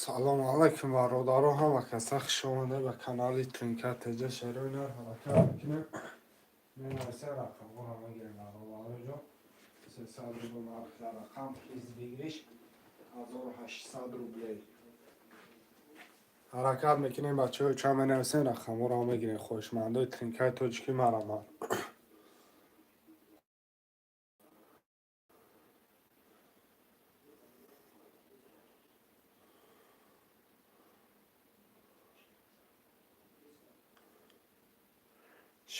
Салому алайкум, бародаро, ҳама каса хуш омада ба канали Тринка ТЖ. Шерои нар ҳаракат мекунем, менависем, рақамҳоро мегирем, бародароҷон. 300 рубл нарх дар рақам, приз выигрыш 1800 рублей. Ҳаракат мекунем, бачаҳо, ча менависем, рақамҳоро мегирем. Хоҳишмандои тринкаи тоҷикӣ, марамад.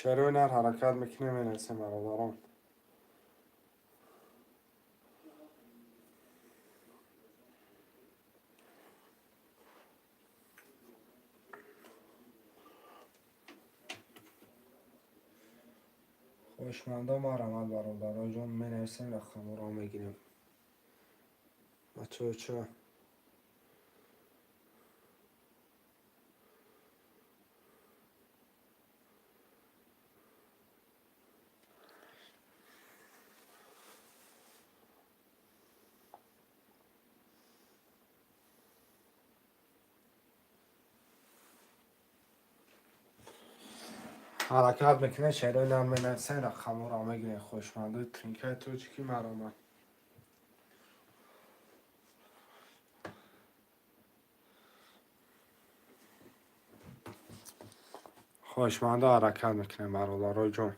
Шерои нар ҳаракат мекунем, менависем, бародарон. Хоҳишмандо, марамад, бародароҷон, менависем, рақамҳоро мегирем, бачаҳо, ча. Ҳаракат мекунем, шерои нар менависем, рақамҳоро мегирем. Хоҳишмандои тринкаи тоҷикӣ, маромад. Хоҳишмандо, ҳаракат мекунем, бародарои ҷон.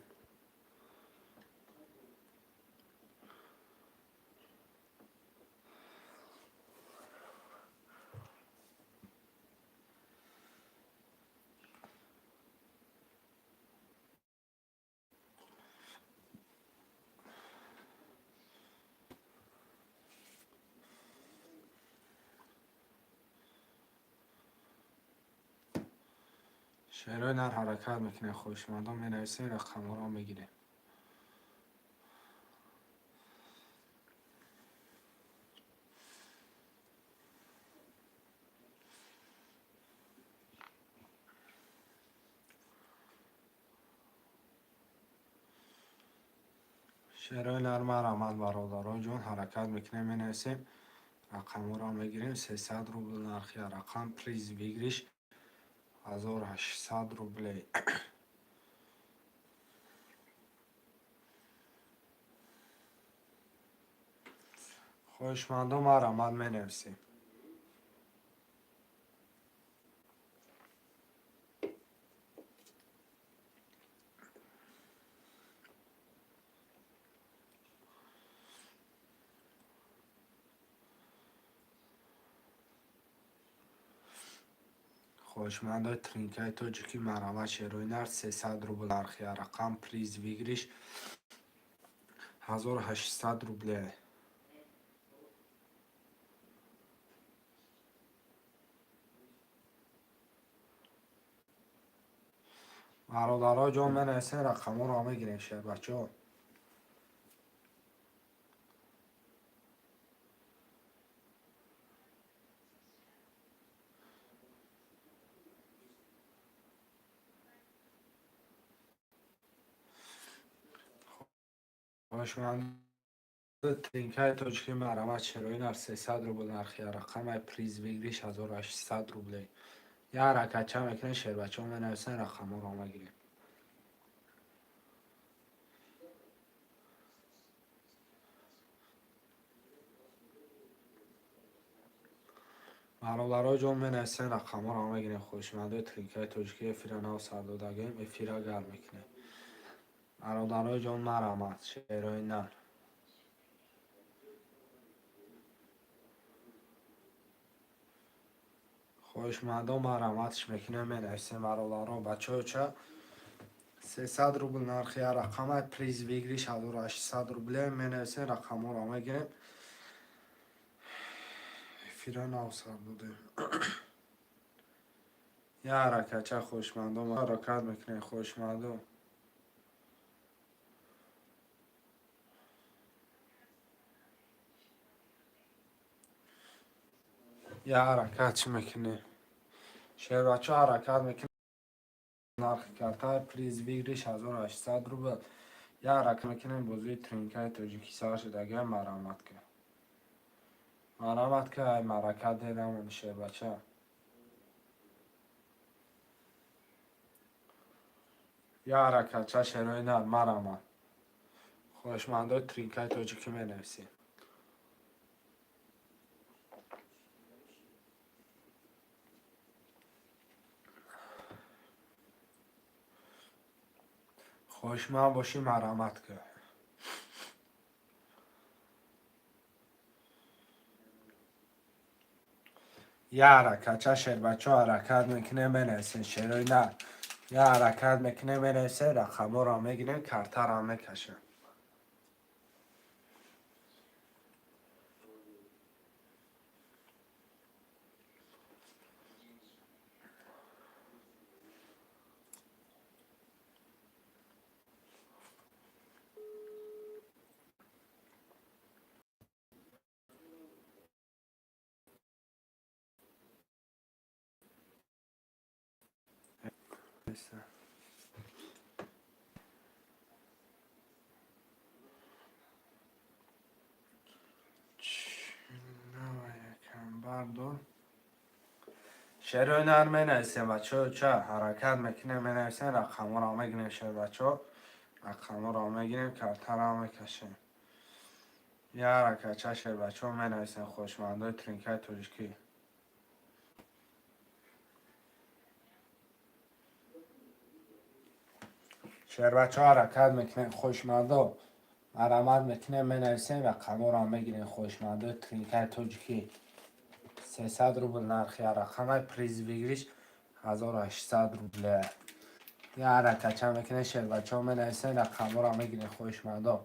Шерои нар ҳаракат мекунем, хоҳишмандон, менависем, рақамҳоро мегирем. Шерои нар, марамад, бародароҷон, ҳаракат мекунем, менависем, рақамҳоро мегирем. 300 рубл нархи рақам, приз выигрыш 1800 рублей. Хоҳишмандо, марамад, менависем. Хоҳишмандои тринкаи тоҷикӣ, марамат. Шерои нар, 300 рубл нархи рақам, приз выигрыш 1800 рублей. Бародаро ҷон, менависем, рақамҳоро мегирем, шербачаҳо. Хоҳишманди тринкаи тоҷикӣ, марамат. Шерои нар, 300 рубл нархи рақамай, приз выигрыш 1800 рублей. Як ҳаракатча мекунем, шербачаҳо, менависем, рақамҳоро мегирем. Бародаро ҷон, менависем, рақамҳоро мегирем. Хоҳишмандои тринкаи тоҷикӣ, эфира нав сар додагем, эфира гарм мекунем. Бародарои ҷон, марамат, шерои нар. Хоҳишмандон, мараматш мекунем, менависем, бародаро, бачаҳо, ча. 300 рубл нархи рақамай, приз выигрыш 1800 рубле. Менависем, рақамҳоро мегирем. Эфира нав сар додем. Як ҳаракатча, хоҳишмандон, ҳаракат мекунем, хоҳишмандон. Як ҳаракат чӣ мекунем, шербачаҳо, ҳаракат мекунем. Нархи карта, приз выигрыш 1800 рубл. Як ҳаракат мекунем, бозии тринкаи тоҷикӣ сар шудагиам, марамат кунем. Марҳамат, ки ай маърака дер намонӣ, шербача. Я ҳаракатча, шерои нар, марҳамат. Хоҳишмандои тринкаи тоҷикӣ, менависем. Хоҳишманд бошӣ, марҳамат кун. Я ҳаракатча, шербачо, ҳаракат мекунем, менависем, шерои нар. Я ҳаракат мекунем, менависем, рақамҳоро мегирем, картаро мекашем. Бардор, шерои нар, менависем, бачаҳо. Ча ҳаракат мекунем, менависем, рақамҳоро мегирем, шербачаҳо, рақамҳоро мегирем, картаро мекашем. Я ҳаракатча, шербачаҳо, менависем, хоҳишмандои тринкаи тоҷикӣ. Шербачаҳо, ҳаракат мекунем, хоҳишмандо, марҳамат мекунем, менависем, рақамҳоро мегирем. Хоҳишмандои тринкаи тоҷикӣ, 300 рубл нархи рақамай, приз выигрыш 1800 рубле. Я ҳаракатча мекунем, шербачаҳо, менависем, рақамҳоро мегирем, хоҳишмандо.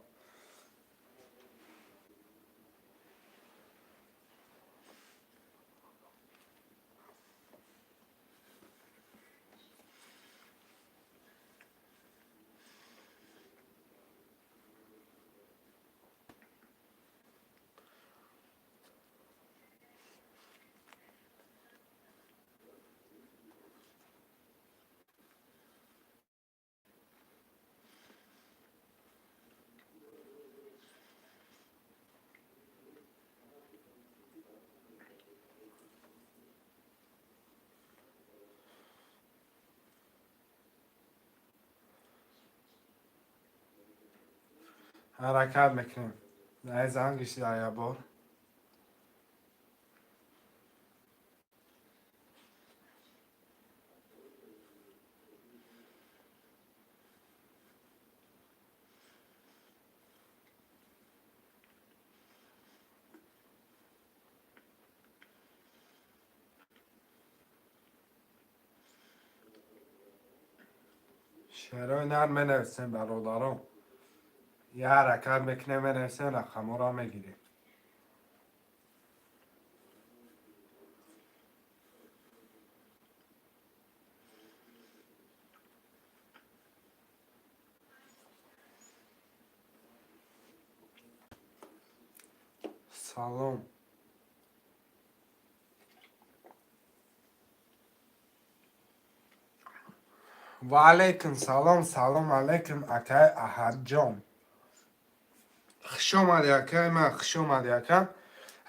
Ҳаракат мекунем. Ай зангиш я бор. Шерои нар, менависем, бародарон. Я ҳаракат мекунем, менависем, рақамҳоро мегирем. Салом. Ва алайкум салом, салом алайкум, акай Аҳадҷон. Хуш омадӣ, акай ман, хуш омадӣ, ака.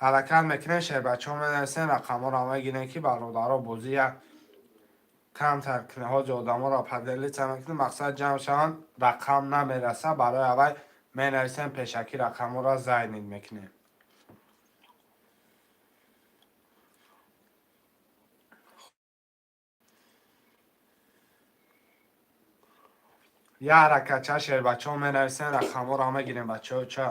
Ҳаракат мекунем, шербачаҳо, менависем, рақамҳоро мегирем, ки бародаро бозӣ як камтар кунем. Ҳоҷи одаморо поделиться мекунем, мақсад ҷамъ шаванд, рақам намераса, барои аввал менависем, пешакӣ рақамҳоро занят мекунем. Я ҳаракатча, шербачаҳо, менависем, рақамҳоро мегирем, бачаҳо. Ча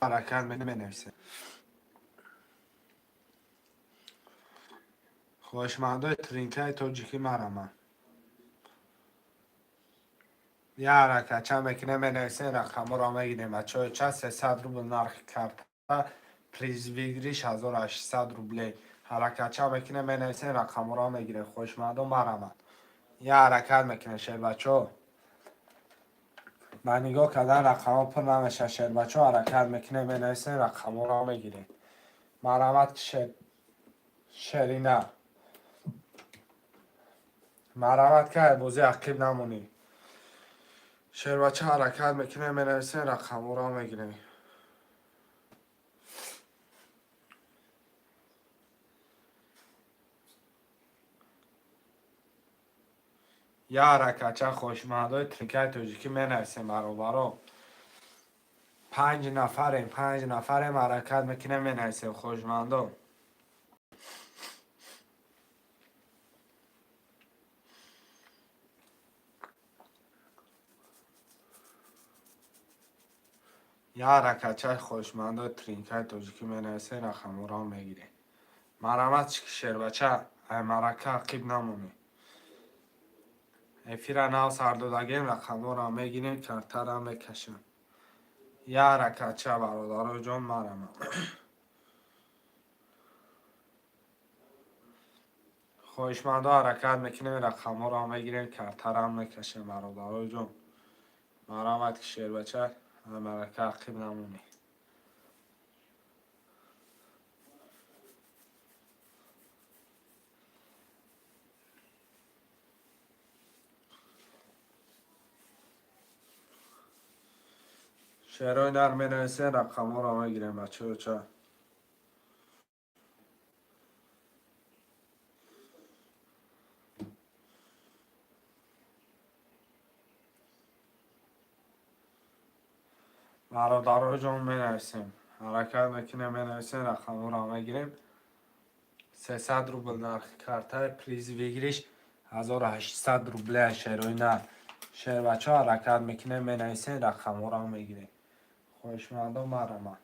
ҳаракат менависем. Хоҳишмандои тринкаи тоҷикӣ, марҳамат. Я ҳаракатча мекунем, менависем, рақамҳоро мегирем, бачаҳо. Ча 300 рубл нархи карта, приз выигрыш 1800 рублей. Ҳаракатча мекунем, менависем, рақамҳоро мегирем. Хоҳишмандо, марҳамат. Я ҳаракат мекунем, шербачаҳо. Ба нигоҳ кардан рақамҳо пур намешавад, шербачаҳо, ҳаракат мекунем, менависем, рақамҳоро мегирем. Марҳамат, шерина. Марҳамат, ки бозӣ ақиб намонӣ. Шербача, ҳаракат мекунем, менависем, рақамҳоро мегирем. Я ҳаракатча, хоҳишмандои тринкаи тоҷикӣ, менависем, бародаро. Панҷ нафарем, панҷ нафарем, ҳаракат мекунем, менависем, хоҳишмандо. Я ҳаракатча, хоҳишмандои тринкаи тоҷикӣ, менависем, рақамҳоро мегирем. Марҳамат, шербача, ай марака ақиб намонед. Эфира нав сар додагем, рақамҳоро мегирем, картара мекашем. Я ҳаракатча, бародаро ҷон, марҳамат. Хоҳишмандо, ҳаракат мекунем, рақамҳоро мегирем, картарам мекашем, бародаро ҷон. Марҳамат, ки шербача, ай марака ақиб намонед. Шерои нар, менависем, рақамҳоро мегирем, бачаоча. Бародаро ҷон, менависем, ҳаракат мекунем, менависем, рақамҳоро мегирем. 300 рубл нархи картаи, приз выигрыш 1800 рубля. Шерои нар, шербачаҳо, ҳаракат мекунем, менависем, рақамҳоро мегирем. Хоҳишмандо, марҳамат.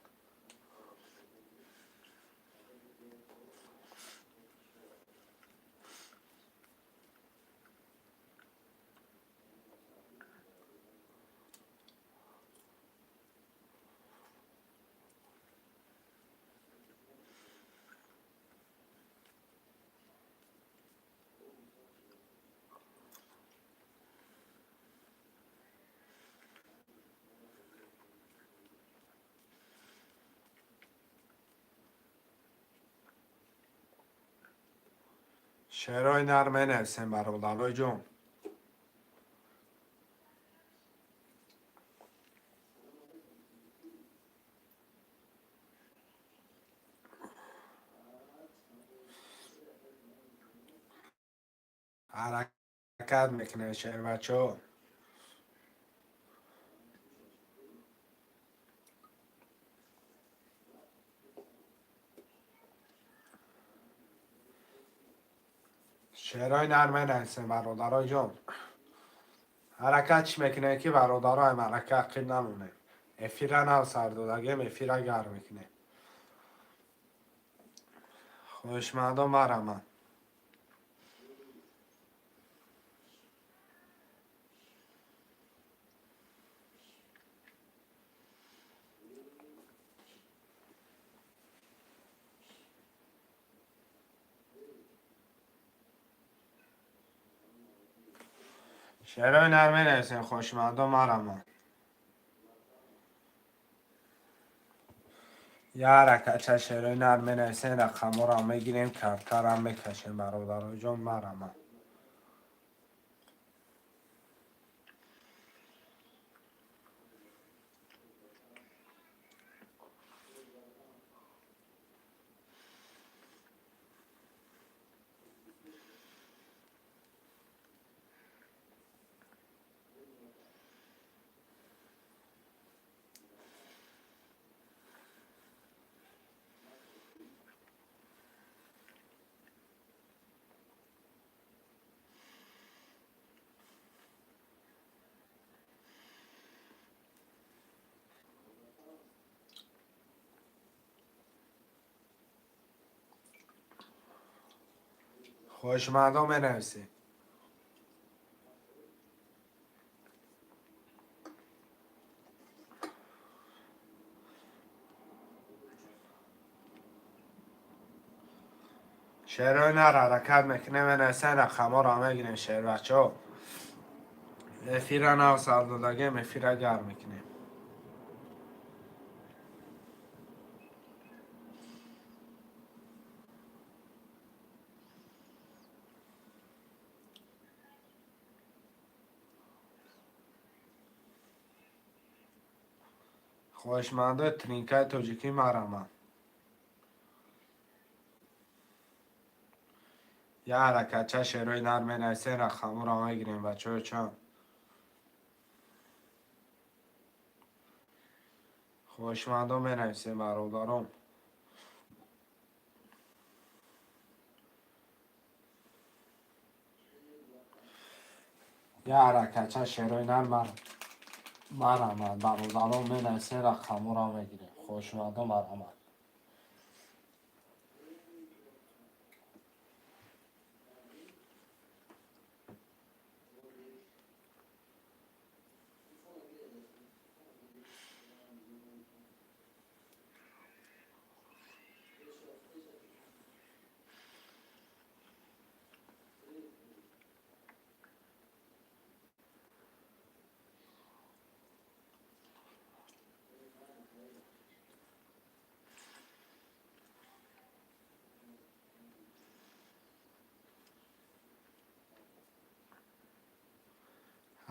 Шерои нар, менависем, бародарои ҷон. Ҳаракат мекунем, шербачаҳо. Шерои нар, менависем, бародарои ҷон. Ҳаракат чӣ мекунем, ки бародаро марака ақиб намонем. Эфира нав сар додагем, эфира гарм мекунем. Хоҳишмандо, марҳамат. Шерои нар, менависем, хоҳишмандо, марҳамат. Я ҳаракатча, шерои нар, менависем, рақамҳоро мегирем, картарам мекашем, бародарои ҷон, марҳамат. Хоҳишмандо, менависем. Шерои нар, ҳаракат мекунем, менависем, рақамҳоро мегирем, шербачаҳо. Эфира нав сар додагем, эфира гарм мекунем. Хоҳишмандои тринкаи тоҷикӣ, марҳамат. Я ҳаракатча, шерои нар, менависен, рақамҳоро мегирем, бачаҳо. Чанд хоҳишмандо менависем, бародарон. Я ҳаракатча, шерои нар, марҳамат, бародарон, менависен, рақамҳоро мегирем. Хоҳишмандо, марҳамат.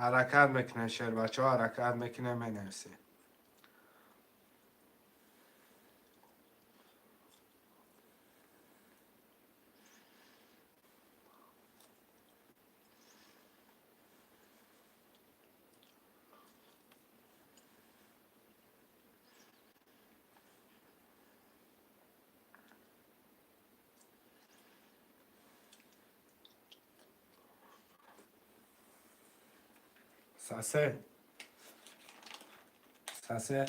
Ҳаракат мекунем, шербачаҳо, ҳаракат мекунем, менависем. Сасе, сасе,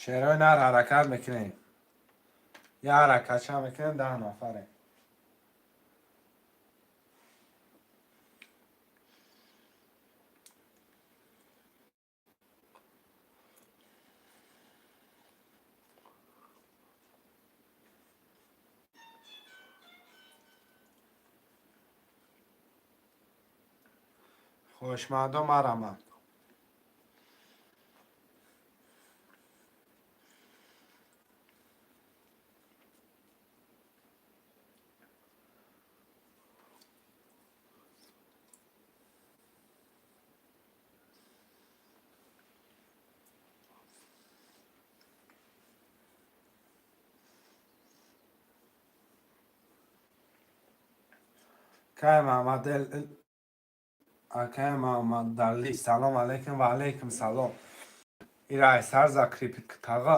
шерои нар, ҳаракат мекунем. Я ҳаракатча мекунем, 10 нафаре. Хоҳишмандо, марҳамат. Кай Маҳмад, акай Маҳмадалӣ, салом алейкум. Ва алейкум салом. Ира сар закрепить тага.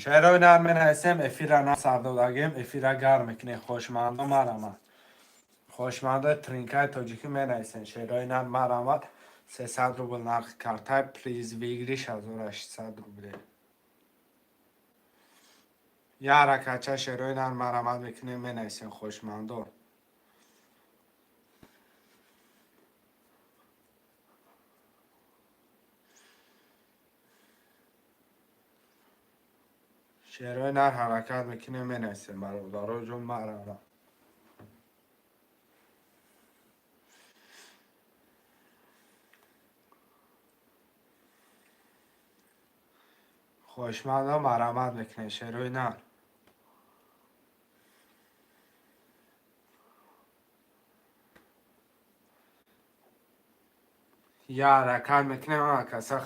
Шерои нар, менависем. Эфира насардодагем, эфира гарм мекунем. Хоҳишмандо, марҳамат. Хоҳишмандои тринкаи тоҷикӣ менависем. Шерои нар, марҳамат. 300 рубл нархи картай, приз выигрыш 1600 рубле. Я ҳаракатча, шерои нар, марҳамат мекунем, менависем, хоҳишмандо. Шерои нар, ҳаракат мекунем, менависем, бародаро ҷон, марҳамат. Хоҳишмандо, марҳамат мекунем, шерои нар. Я ҳаракат мекунем. Каса,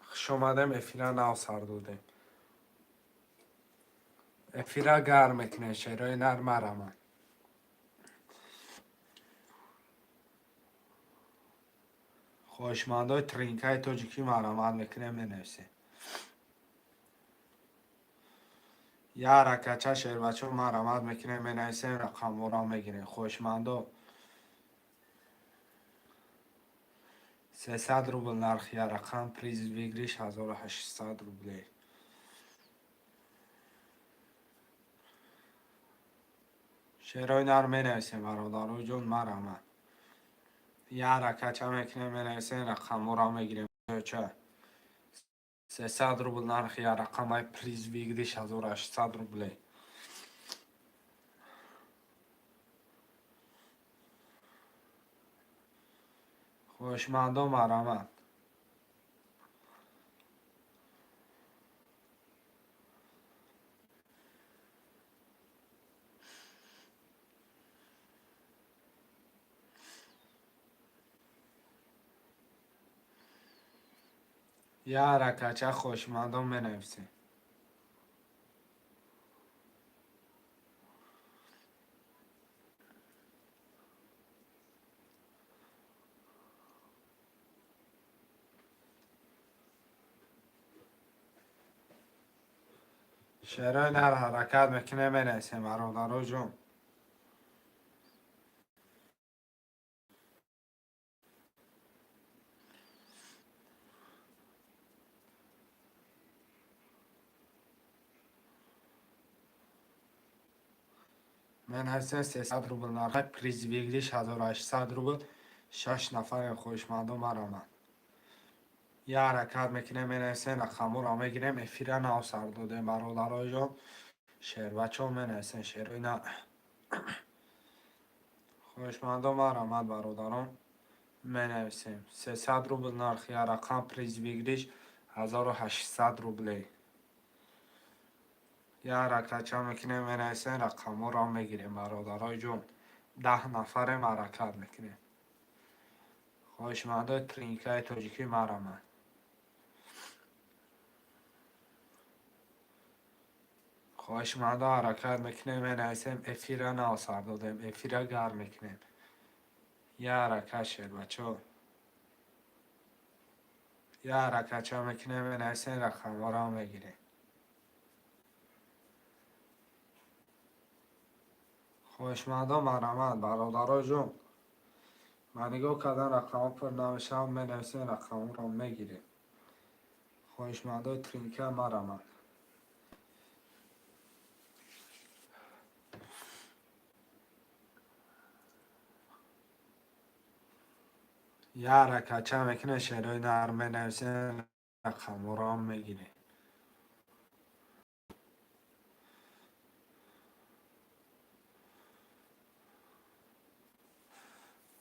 хушомадем. Эфира нав сар додем, эфира гарм мекунем. Шерои нар, марҳамат. Хоҳишмандои тринкаи тоҷикӣ, марҳамат мекунем, менависем. Я ҳаракатча, шербачо, марҳамат мекунем, менависем, рақамҳоро мегирем. Хоҳишмандо, 300 рубл нархи я рақам, приз выигрыш 1800 рублей. Шерои нар, менависем, бародаро ҷон, марҳамат. Я ҳаракатча мекунем, менависем, рақамҳоро мегирем. Ча, 300 рубл нархи я рақамай, приз выигрыш 1800 рублей. Хоҳишмандо, марҳамат. Я ҳаракатча, хоҳишмандон, менависем. Шерои нар, ҳаракат мекунем, менависем, бародаро ҷон. Менависем, 300 рубл нархи приз выигрыш 1800 рубл. Шаш нафаре, хоҳишмандон, марамад. Я ҳаракат мекунем, менависем, рақамҳоро мегирем. Эфира нав сар додем, бародарои ҷон, шербачо, менависем. Шерои на, хоҳишмандон, марамад, бародарон, менависем. 300 рубл нархи я рақам, приз выигрыш 1800 рублей. Я ҳаракатча мекунем, менависем, рақамҳоро мегирем, бародарои ҷон. 10 нафарем, ҳаракат мекунем. Хоҳишмандои тринкаи тоҷикӣ, марамад. Хоҳишмандо, ҳаракат мекунем, менависем. Эфира нав сар додем, эфира гарм мекунем. Я ҳаракат, шербачо, я ҳаракатча мекунем, менависем, рақамҳоро мегирем. Хоҳишмандон, марҳамат, бародаро ҷон. Ба нигоҳ кардан рақамҳо пур намешаванд, менависем, рақамҳоро мегирем. Хоҳишмандои тринка, марҳамат. Я ҳаракатча мекунем, шерои нар, менависем, рақамҳоро мегирем.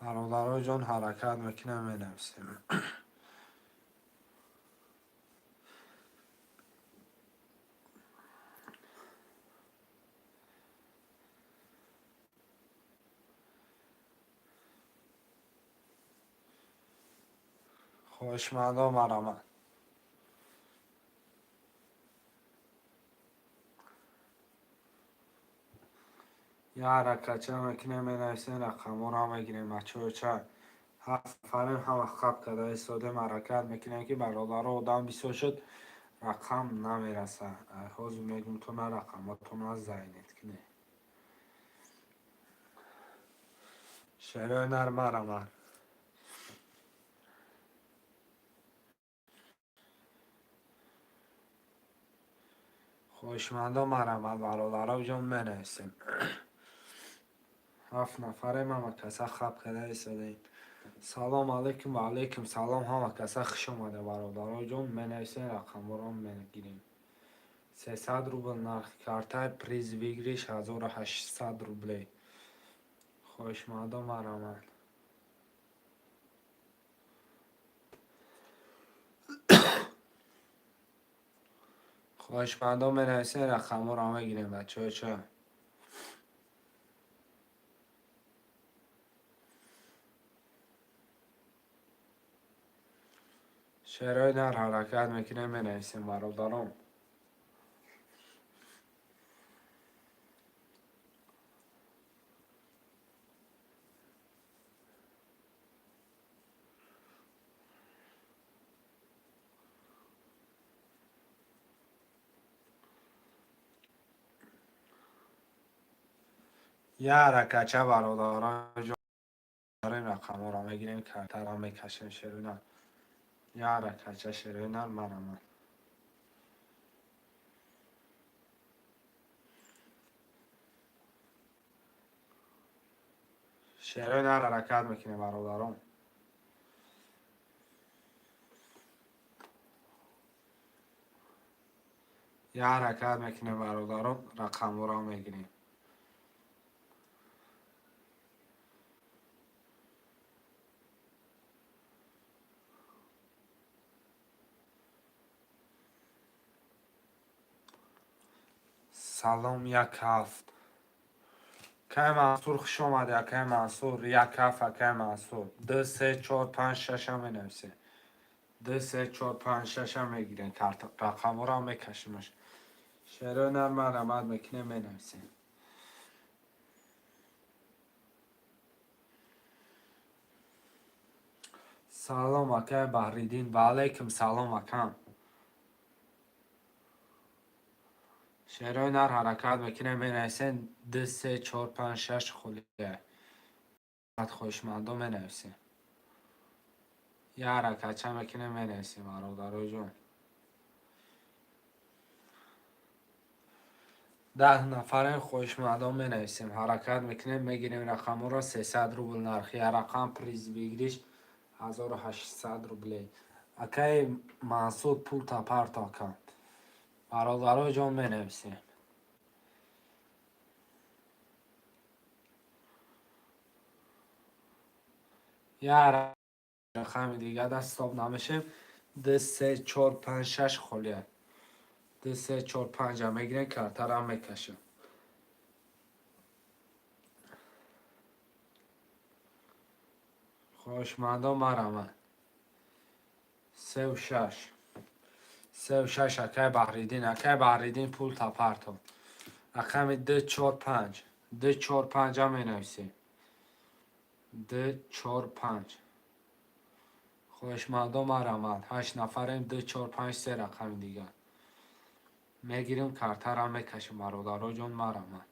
Бародаро ҷон, ҳаракат мекунем, менависем. Хоҳишмандон, марҳамат. Я ҳаракатча мекунем, менависем, рақамҳоро мегирем. Бачаҳо, ча ҳафт нафарем, ҳама хаб карда истодем. Ҳаракат мекунем, ки, бародаро, одам бисёр шуд, рақам намерасад. Ҳозир мегум то на рақамҳотона зайнед кунед. Шерои нар, марҳамат. Хоҳишмандон, марҳамат, бародаро ҷон, менависем. Ҳафт нафарем, ҳама каса хаб карда истодаем. Салом алейкум. Ва алейкум салом, ҳама каса хуш омада, бародаро ҷон. Менависем, рақамҳоро мегирем. 300 рубл нархи картаи, приз выигрыш 1800 рублей. Хоҳишмандон, марҳамат. Хоҳишмандон, менависем, рақамҳоро мегирем. Бачаҳо, ча шерои нар, ҳаракат мекунем, менависем, бародарон. Я ҳаракатча, бародарон ҷон, рақамҳоро мегирем, картаро мекашем. Шерои нар, я ҳаракатча, шерои нар, марҳамат. Шерои нар, ҳаракат мекунем, бародарон. Я ҳаракат мекунем, бародарон, рақамҳоро мегирем. Салом, як ҳафт, акай Мансур, хуш омадӣ, акай Мансур. Як ҳафт, акай Мансур. Ду, се, чор, панҷ, шаша менависе. Ду, се, чор, панҷ, шаша мегирем, рақамҳоро мекашимаш. Шерои нар, марҳамат мекунем, менависем. Салом, акай Баҳриддин. Ва алайкум салом, акам. Шерои нар, ҳаракат мекунем, менависем. Ду, се, чор, панҷ, шаш холия. Хоҳишмандо, менависем. Я ҳаракатча мекунем, менависем, бародарои ҷон. 10 нафарем, хоҳишмандон, менависем. Ҳаракат мекунем, мегирем рақамҳоро. 300 рубл нархи я рақам, приз выигрыш 1800 рублей. Акаи Мансур, пул тапарто, акам. Бародарои ҷон, менависем. Я рақами дига даст ҳисоб намешем. Ду, се, чор, панҷ, шаш холия. Ду, се, чор, панҷа мегирем, картарам мекашем. Хоҳишмандон, марҳамат. Сеу шаш, сеу шаш, акай Баҳриддин. Акай Баҳриддин, пул тапарто. Рақами ду, чор, панҷ, ду, чор, панҷа менависем. Ду, чор, панҷ. Хоҳишмандон, марҳамат. Ҳашт нафарем. Ду, чор, панҷ, се рақами дигар мегирем, картарам мекашем. Бародаро ҷон, марҳамат.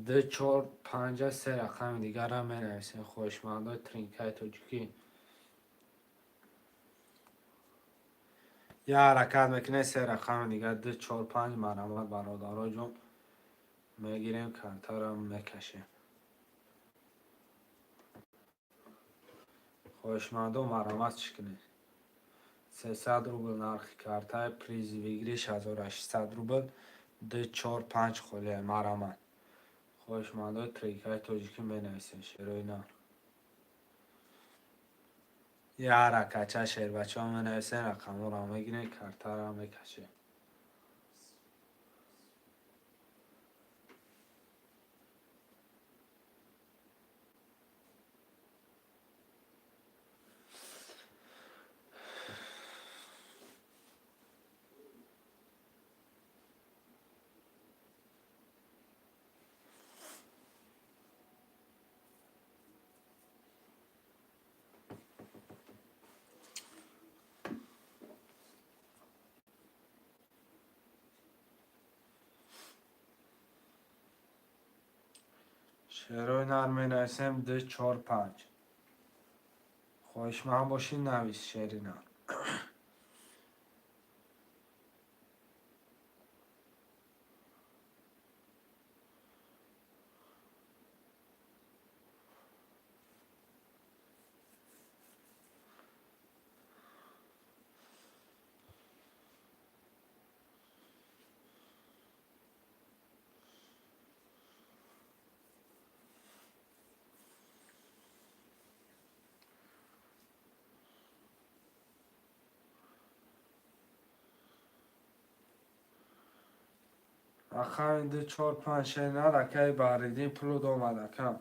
Ду, чор, панҷа, се рақами дигарам менависем. Хоҳишмандои тринкаи тоҷикӣ, я ҳаракат мекунем, се рақами дигар, ду, чор, панҷ. Марҳамат, бародаро ҷон, мегирем, картарам мекашем. Хоҳишмандон, марҳамат, чӣ кунед? 300 рубл нархи картаи, приз выигрыш 1800 рубл. Ду, чор, панҷ холия. Марҳамат, хоҳишмандои тринкаи тоҷикӣ, менависем. Шерои нар, я ҳаракатча, шербачаҳо, менависем, рақамҳоро мегирем, картаро мекашем. Шерои нар, менависем. Ду, чор, панҷ. Хоҳишманд бошӣ, навис, шери нар. Рақами ду, чор, панҷ, шери нар. Акаи Баҳриддин, пулуд омад, акам.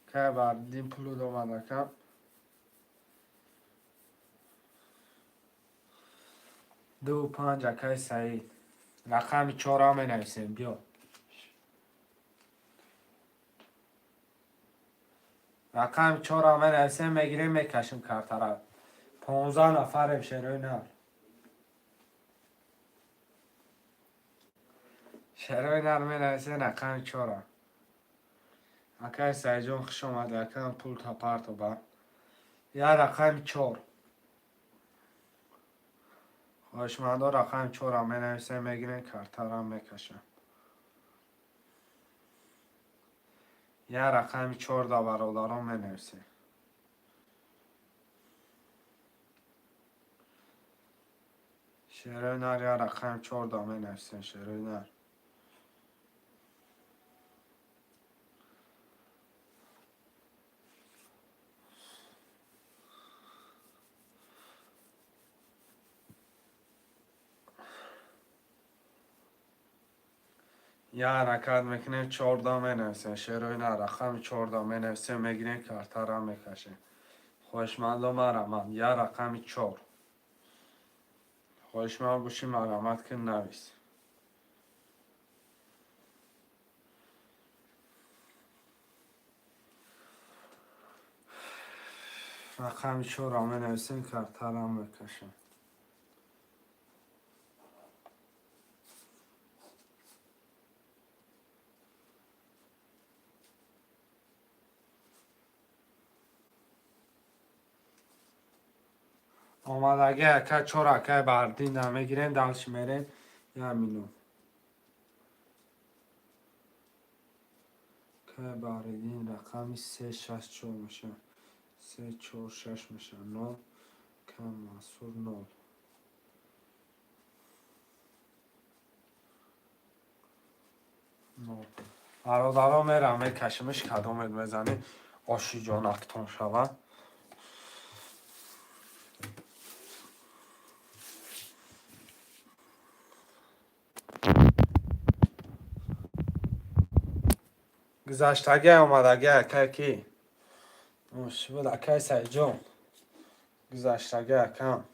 Акаи Баҳриддин, пулуд омад, акам. Ду, панҷ. Акаи Саид, рақами чорам менависем, биё. Рақами чорам менависем, мегирем, мекашем картара. 15 нафарем, шерои нар. Шерои нар, менависем рақами чора. Акаи Саидҷон, хуш омадӣ, акам, пул тапарто ба. Я рақами чор. Хоҳишмандо, рақами чорам менависем, мегирем, картарам мекашам. Я рақами чорда, бародарон, менависем. Шерои нар, я рақами чорда менависем, шерои нар. Я ҳаракат мекунем, чорда менависем. Шерои на рақами чорда менависем, мегирем, картара мекашем. Хоҳишмандо, марамат, я рақами чор. Хоҳишманд бошӣ, марамат кун, навис. Рақами чорро менависем, картара мекашем. Омадаги ака чор акай бардин намегирем, дальше мерем. Я минут. Кай бардин рақами се шаш чор меша. Се чор шаш меша. Нол. Кам Мансур нол. Нол. Бародаро, мерам мекашимиш, кадомет мезанӣ, оши ҷонактон шавад. Гузаштаги омадаги акай ки буд, акай Сайҷон, гузаштаги акам.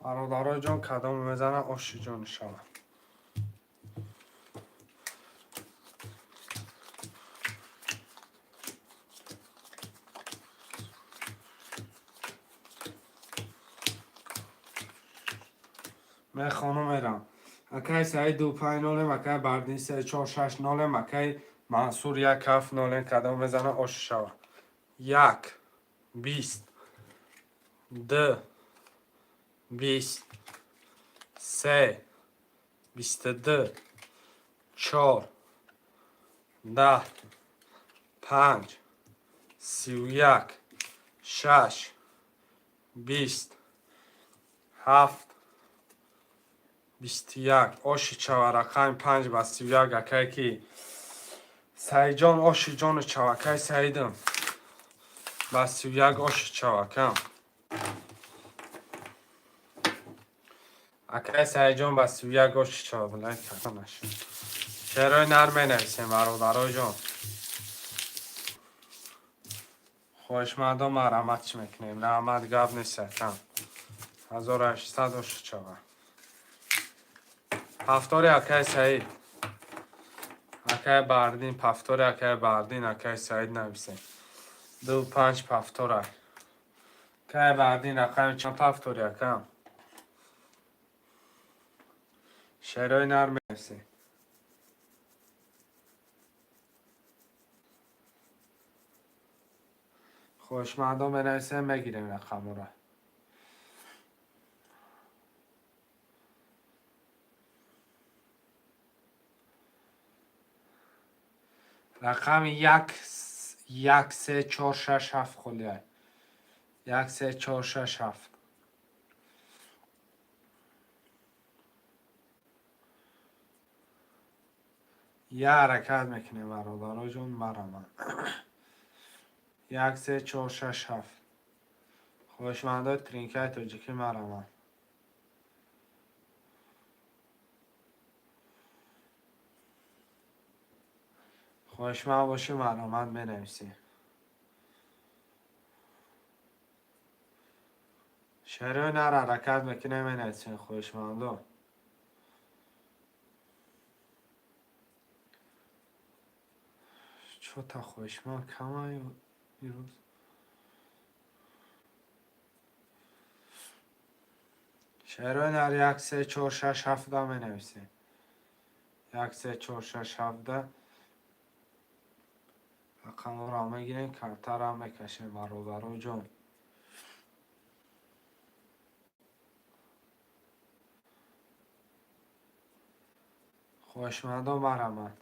Бародарои ҷон, кадом мезана, оши ҷон шавад. Мехонум, мерам. Акай Саид ду панҷ нолем, акай Бардин се чор шаш нолем, акай Мансур як ҳафт нолем. Кадом мезана, оши шавад. Як бист д бист се бисту ду чор даҳ панҷ сию як шаш бист ҳафт бисту як. Оши чава, рақами панҷ ба 31. Акай ки Саидҷон, оши ҷону чава. Акай Саидам ба 31, оши чава акам. Акай Саидҷон ба 31, оши чава. Билай ката нашуд. Шерои нар менависем, бародарои ҷон. Хоҳишмандо, марҳамат чӣ мекунем? Раҳмат, гап нест, акам. 1800, оши чава. Ҳафтори акай Саид. Акай Бардин, пафтори акай Бардин, акай Саид нависем. Ду панҷ пафтора. Акай Бардин рақами чанд пафтори акам? Шерои нар менависем. Хоҳишмандо менависем, мегирем рақаморо. Рақами як як се чор шаш ҳафт холиай. Як се чор шаш ҳафт. Я ҳаракат мекунем, бародаро ҷон, мараман. Як се чор шаш ҳафт. Хоҳишмандои тринкаи тоҷикӣ, мараман. Хоҳишманд бошӣ, марҳамат менависӣ. Шерои нар ҳаракат мекунем, менависем, хоҳишмандо. Чота хоҳишманд кама ирӯз. Шерои нар 1, 3, 4, 6, 7 менависем. 1, 3, 4, 6, 7 рақамҳоро мегирем, картаро мекашем, бародаро ҷон. Хоҳишмандон барамад.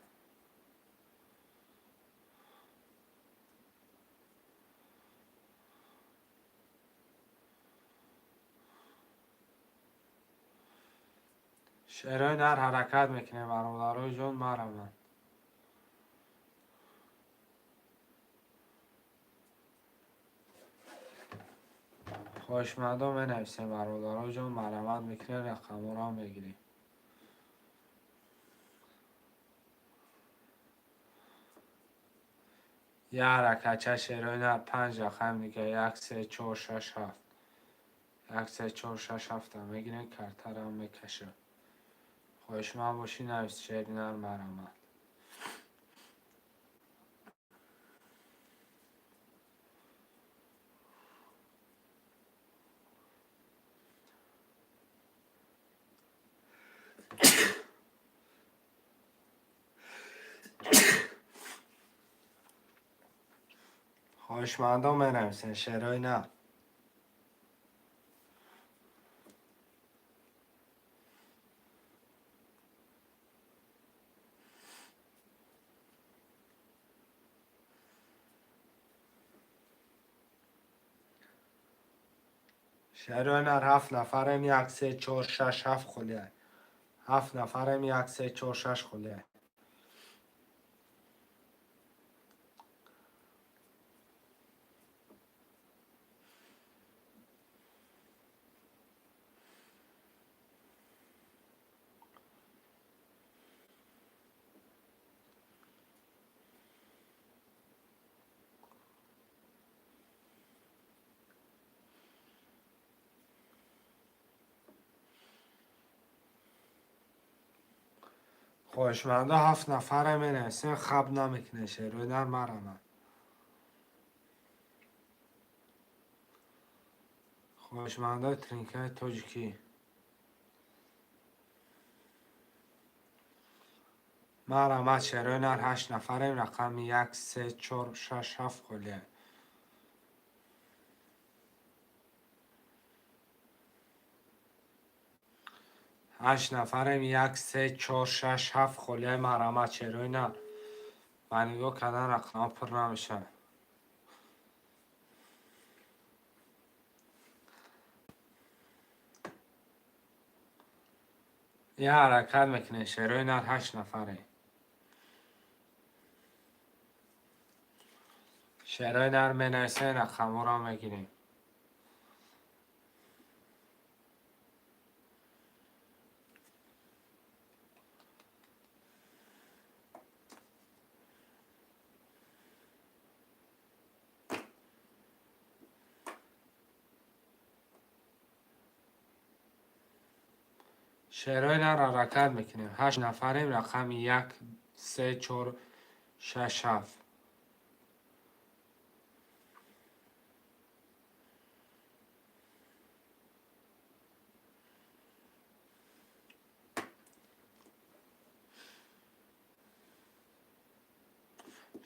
Шерои нар ҳаракат мекунем, бародарои ҷон, марамад. Хоҳишмандон менависем, бародарои ҷон, марамат мекунем, рақамҳоро мегирем. Як ҳаракатча шерои нар, 5 рақам дига, 1, 3, 4, 6, 7. 1, 3, 4, 6, 7 мегирем, картаро мекашем. Хоҳишманд бошӣ, навис шери нар, марамат. Хоҳишмандон менависен шерои нар. Шерои нар 7 нафарем, 1, 3, 4, 6, 7 холия. 7 нафарем, 1, 3, 4, 6 холия. Хоҳишмандо 7 нафара менависем, хаб намекунем, шерои нар марамад. Хоҳишмандои тринкаи тоҷикӣ. Марамад, шерои нар 8 нафарем, рақами 1, 3, 4, 6, 7 холия. 8 нафарем, 1, 3, 4, 6, 7 холияи марамат, шерои нар. Ба нигоҳ кардан рақамҳо пур намешавад. Як ҳаракат мекунем, шерои нар 8 нафарем. Шерои нар менависем, рақамҳоро мегирем. Шерои нар ҳаракат мекунем. 8 нафарем, рақами 1, 3, 4, 6, 7.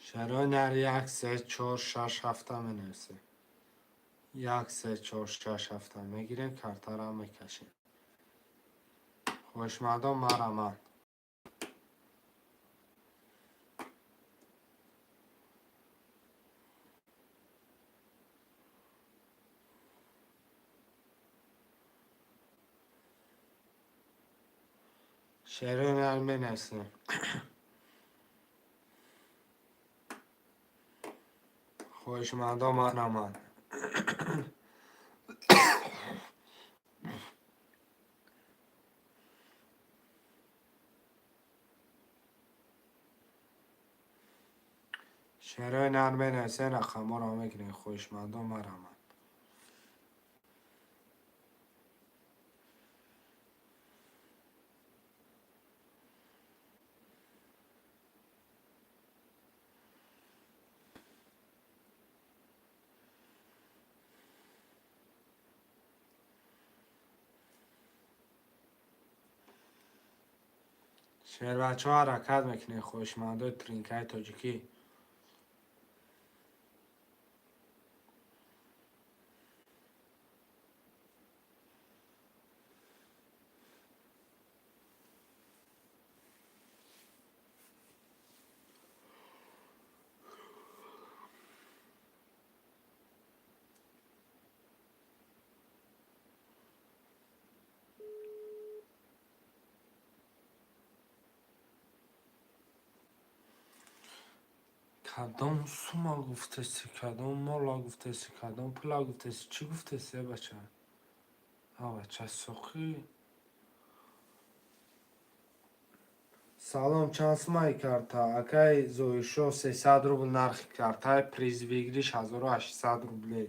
Шерои нар 1, 3, 4, 6, 7 менависем. 1, 3, 4, 6, 7 мегирем, картаро мекашем. Хоҳишмандон марамад. Шерои нар менависем. Хоҳишмандон марамад. Шерои нар менависем, рақамҳоро мегирем. Хоҳишмандон марамад. Шербачаҳо, ҳаракат мекунем, хоҳишмандои тринкаи тоҷикӣ. Кадом сума гуфтеси, кадом мола гуфтеси, кадом пула гуфтеси, чӣ гуфтеси, э бача? А бача соқӣ. Салом, чанд сумаи карта? Акай Зоиршоҳ, 300 рубл нархи картаи, приз выигрыш 1800 рублей.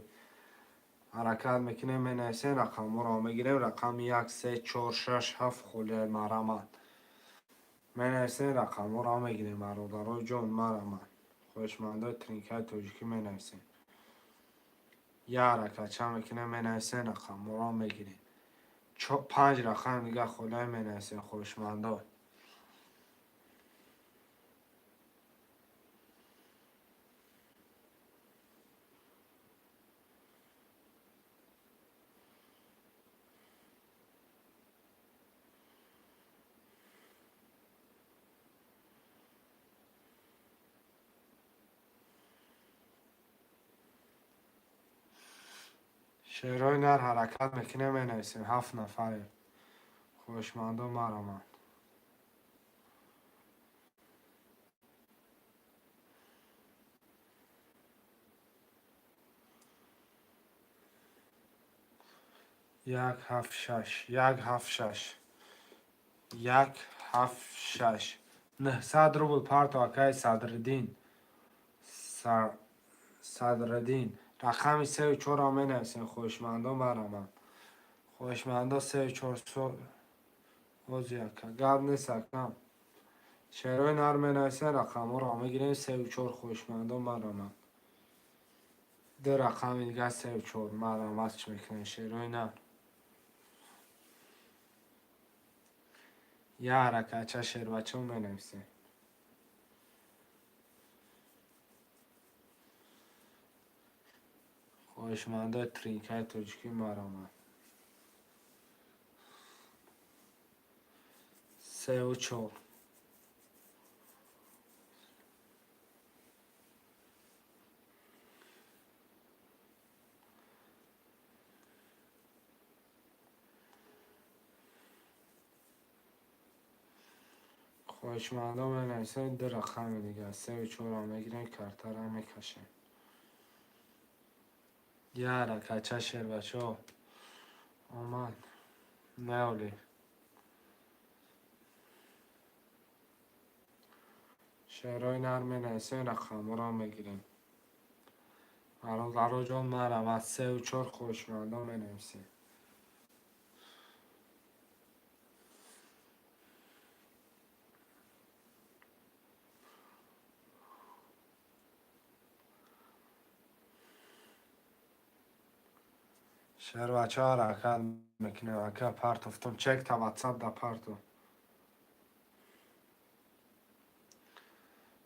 Ҳаракат мекунем, менависем, рақамҳоро мегирем, рақами як, се, чор, шаш, ҳафт холияи, марҳамат. Менависем, рақамҳоро мегирем, бародарои ҷон, марҳамат. Хоҳишмандои тринкаи тоҷикӣ, менависем. Як ҳаракатча мекунем, менависем, рақамҳоро мегирем. Панҷ рақами дига холияи, менависем, хоҳишмандо. Шеърҳои нар, ҳаракат мекунем, менависем, ҳафт нафарем. Хоҳишмандо, марҳамат. Як, ҳафт, шаш, як, ҳафт, шаш, як, ҳафт, шаш. 900 рубл парто, акаи Садриддин. Садриддин. Рақами сею чорро менависем, хоҳишмандо, марҳамат. Хоҳишмандо, сею чор. Ози ака, гап нест, акам. Шеърҳои нар, менависем, рақамҳоро мегирем, сею чор, хоҳишмандо, марҳамат. Ду рақами дига, сею чор, марҳамат чӣ мекунем, шеърҳои нар. Як ҳаракатча, шербачао, менависем. Хоҳишмандои тринкаи тоҷикӣ, марҳамат. Сею чор. Хоҳишмандо, менависем, ду рақами дига, сею чорро мегирем, картаро мекашем. Як ҳаракатча, шербачаҳо. Омад. Неоли. Шеърҳои нар, менависем, рақамҳоро мегирем. Бародаро ҷон, марҳамат, сею чор, хоҳишмандо, менависем. Шербачаҳо, ҳаракат мекунем, ака, партофтум. Чекта ватсап да парту.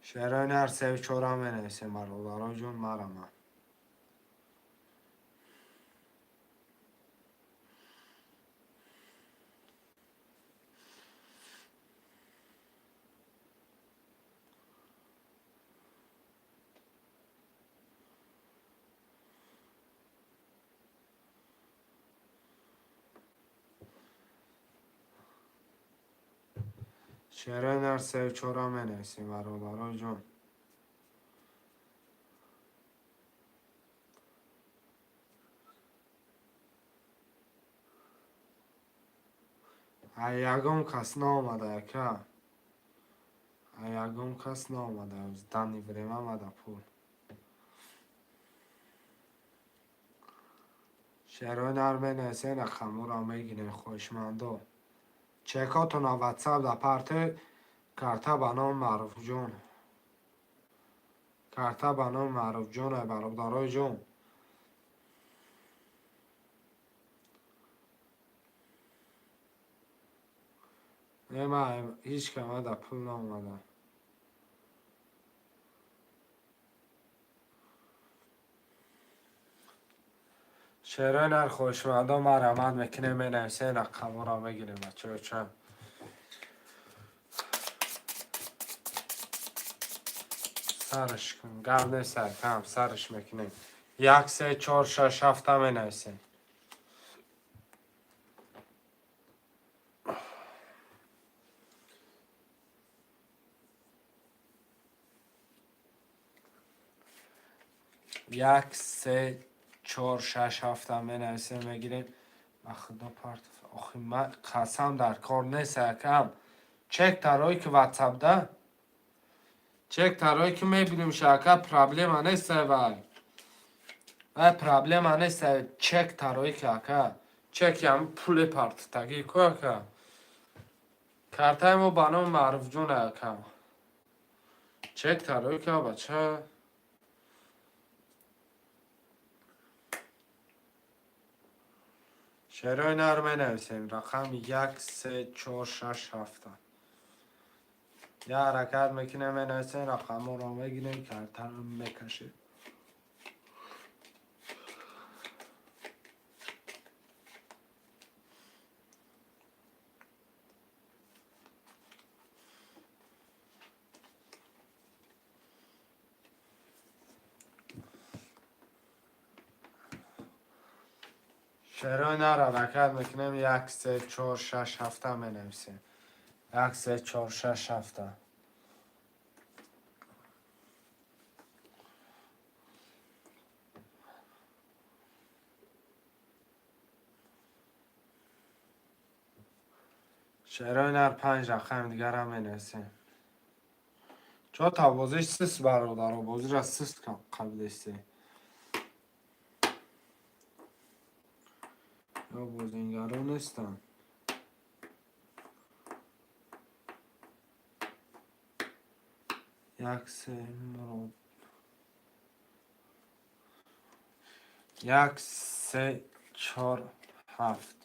Шеърҳои нар, сею чорро менависем, бародаро ҷон, марҳамат. Шеърҳои нар, сею чорро менависем, бародаро ҷон. Ай ягон кас наомада, ака. Ай ягон кас наомада. Данный время омада пул. Шеърҳои нар, менависем, рақамҳоро мегирем, хоҳишмандо. Чекотона ватсап да парте, карта ба номи Маъруфҷон. Карта ба номи Маъруфҷон, ай бародарои ҷон. Ма ҳеҷ кама пул наомада. Шерои нар, хоҳишмандо, марҳамат мекунем, менависем, рақамҳоро мегирем, бачаҳо. Ча сарш кун, гап нест, кам сарш мекунем. Як, се, чор, шаш, ҳафта менависем. Як, се, чор, шаш, ҳафта менависем, мегирем. Ба худо, партов. Охи, ма қасам, дар кор нест, акам. Чек тарои ки ватсапда, чек тарои ки мебинем ака, проблема нест вай. Вай проблема нест, чек тарои ки, ака. Чек ям пули партитагӣ ку, ака. Картаи мо ба номи Маъруфҷон, ака. Чек тарои ки, бача. Шерои нар, менависем рақами як, се, чор, шаш, ҳафта. Я ҳаракат мекунем, менависем, рақамҳоро мегирем, картаро мекашем. Шерои нар, ҳаракат мекунем, як, се, чор, шаш, ҳафта менависем. Як, се, чор, шаш, ҳафта. Шерои нар, панҷ рақами дигарам менависем. Чо та бозиш сист, бародаро, бозира сист қабилесте. Ё бозингаро нестанд. Як, се, як, се, чор, ҳафт.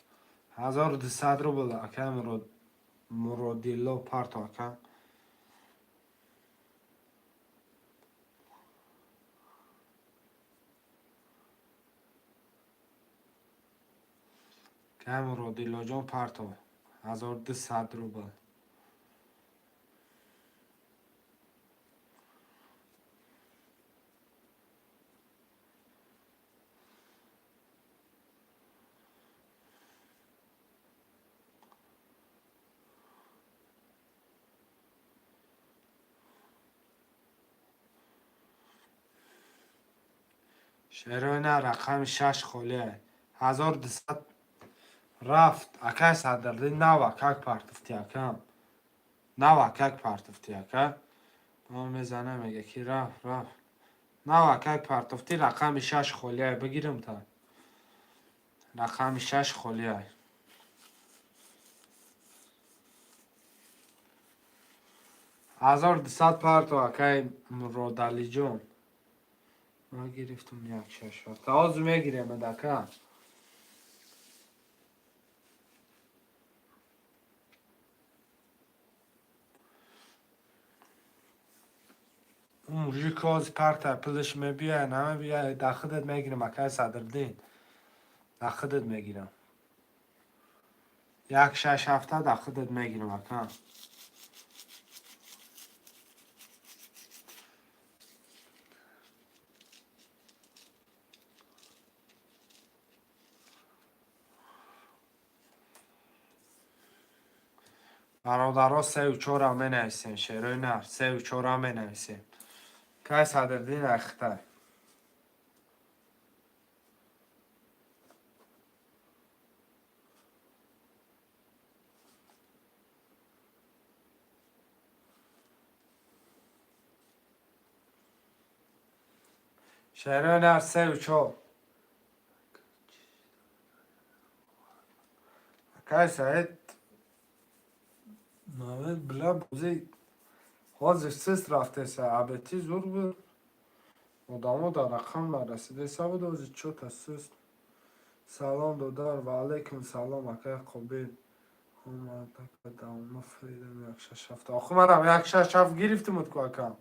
1200 рубл, ака Муродилло, парто, ака. Ака Муродиллоҷон, парто. 1200 рубл. Шерои нар, рақами шаш холия. 1200 рафт, акай Садриддин, навакак партуфти, акам. Навакак партуфти, ака. Ма мезанам, мега ки рафт, рафт. Навакак партуфти, рақами шаш холия, бигирам та. Рақами шаш холия. 1200 парто, акай Муродалиҷон. Ман гирифтум як, шаш, ҳафта. Ҳозир мегирем, ака. Мужик ҳозир парта, пулаш мебиёяд, намебиёяд, дар худат мегирам, акай Садриддин. Дар худат мегирам. Як, шаш, ҳафта дар худат мегирам, ака. Бародаро, сею чора менависем, шерои нар, сею чора менависем. Кай Садриддин Ахтай. Шерои нар, сею чор. Акай Саид Мавед била, бозӣ ҳозир сист рафтеса, абети зур буд. Одамо дар рақам нарасидеса буд, ҳозир чота сист. Салом, додар, ва алайкум салом, акай Қобил. Омада давома фиридам як шаш ҳафта. Охи манам як шаш ҳафт гирифтимуд ку, акам.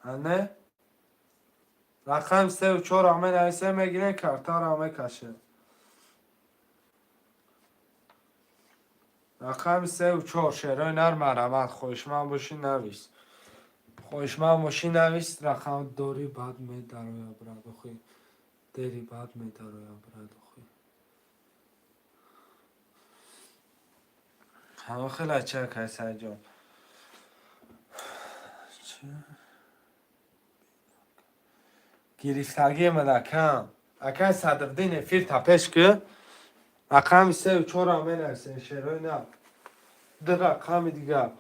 Не? Рақами сеу чора менависем, мегирем, картаро мекашем. Рақами сеу чор, шерои нар, марҳамат, хоҳишманд бошӣ, навис. Хоҳишманд бошӣ, навис, рақам дорӣ, баъд медароя, брат, охи. Дери баъд медароя, брат, охи. Ҳаво хеле чак ай, Сайҷон. Гирифтагии ман, акам. Акай Садриддин, эфир та пеш ки. Рақами сеу чора менависем, шерои нар. Ду рақами дигар.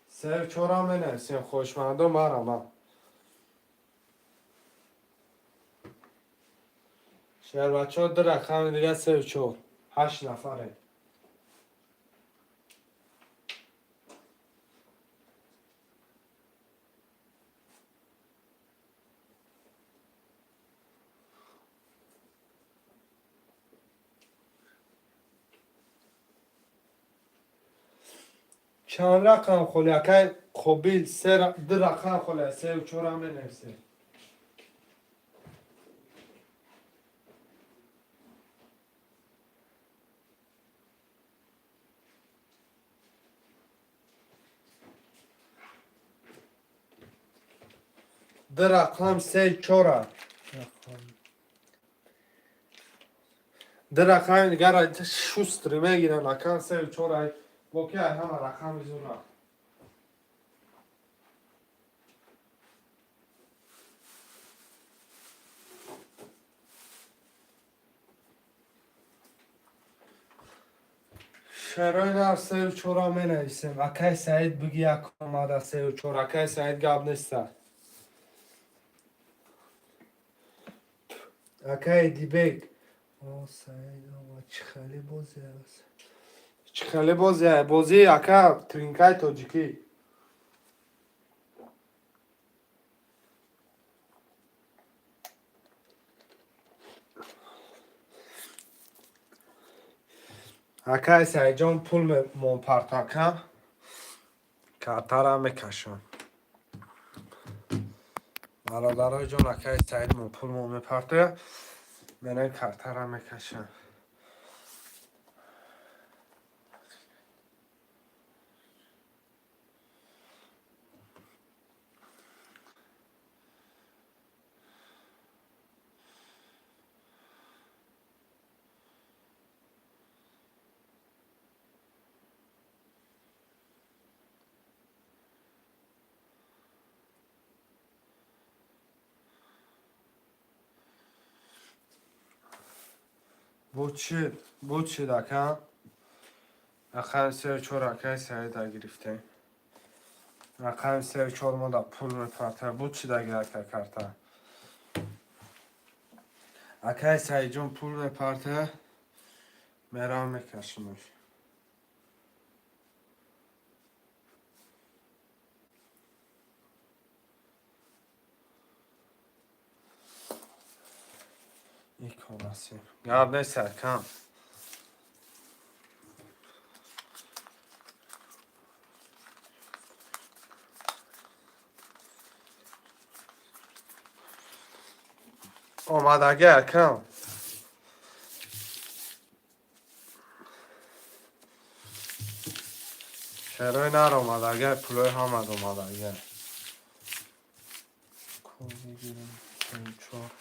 Сеу чора менависем, хоҳишмандо, марҳамат. Шербачаҳо, ду рақами дигар, сеу чор. Ҳашт нафаре. Чанд рақам холи, акай Қобил? Ду рақам холи, сеу чора менависем. Ду рақам, се чора. Ду рақами дигар шустри мегиранд, акам, сеу чора. Боки ай ҳама рақами зура. Шерои нар, сеу чора менависем. Акай Саид, биги, як омада сеу чор. Акай Саид, гап неста. Акай Дибек. О, Саид, чӣ хеле бозе аст. Чӣ хеле бозе? Бозии, ака, тринкаи тоҷикӣ. Акай Саидҷон, пул монпарто, акам. Картара мекашам. Бародарои ҷон, акай Саид мо пул мо мепартоя. Менан картара мекашам. Буд шид, буд шид, ака. Рақами сеу чор акай Саида гирифтем. Рақами сеу чор мо да пул мепартоя. Буд шид, ака, карта. Акай Саидҷон пул мепартоя. Мерам мекашимаш. Иконасим. Гап нест, акам. Омадаги, акам. Шерои нар омадаги, пулои ҳамад омадаги. Кол мегирем, чор.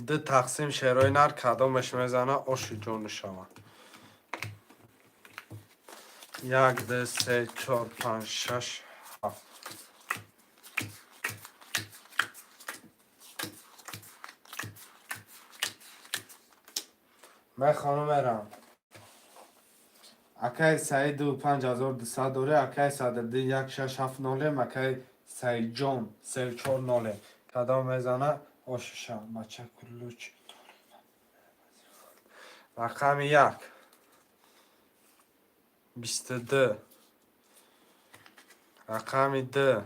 Ду тақсим, шерои нар, кадомаш мезана, оши ҷону шавад. Як, ду, се, чор, панҷ, шаш, ҳафт. Мехонам, мерам. Акай Саиду 5200 доре, акай Садриддин 1670, акай Саидҷон 340. Кадом мезана ошуша бача ключ. Рақами 1, 22, рақами 2,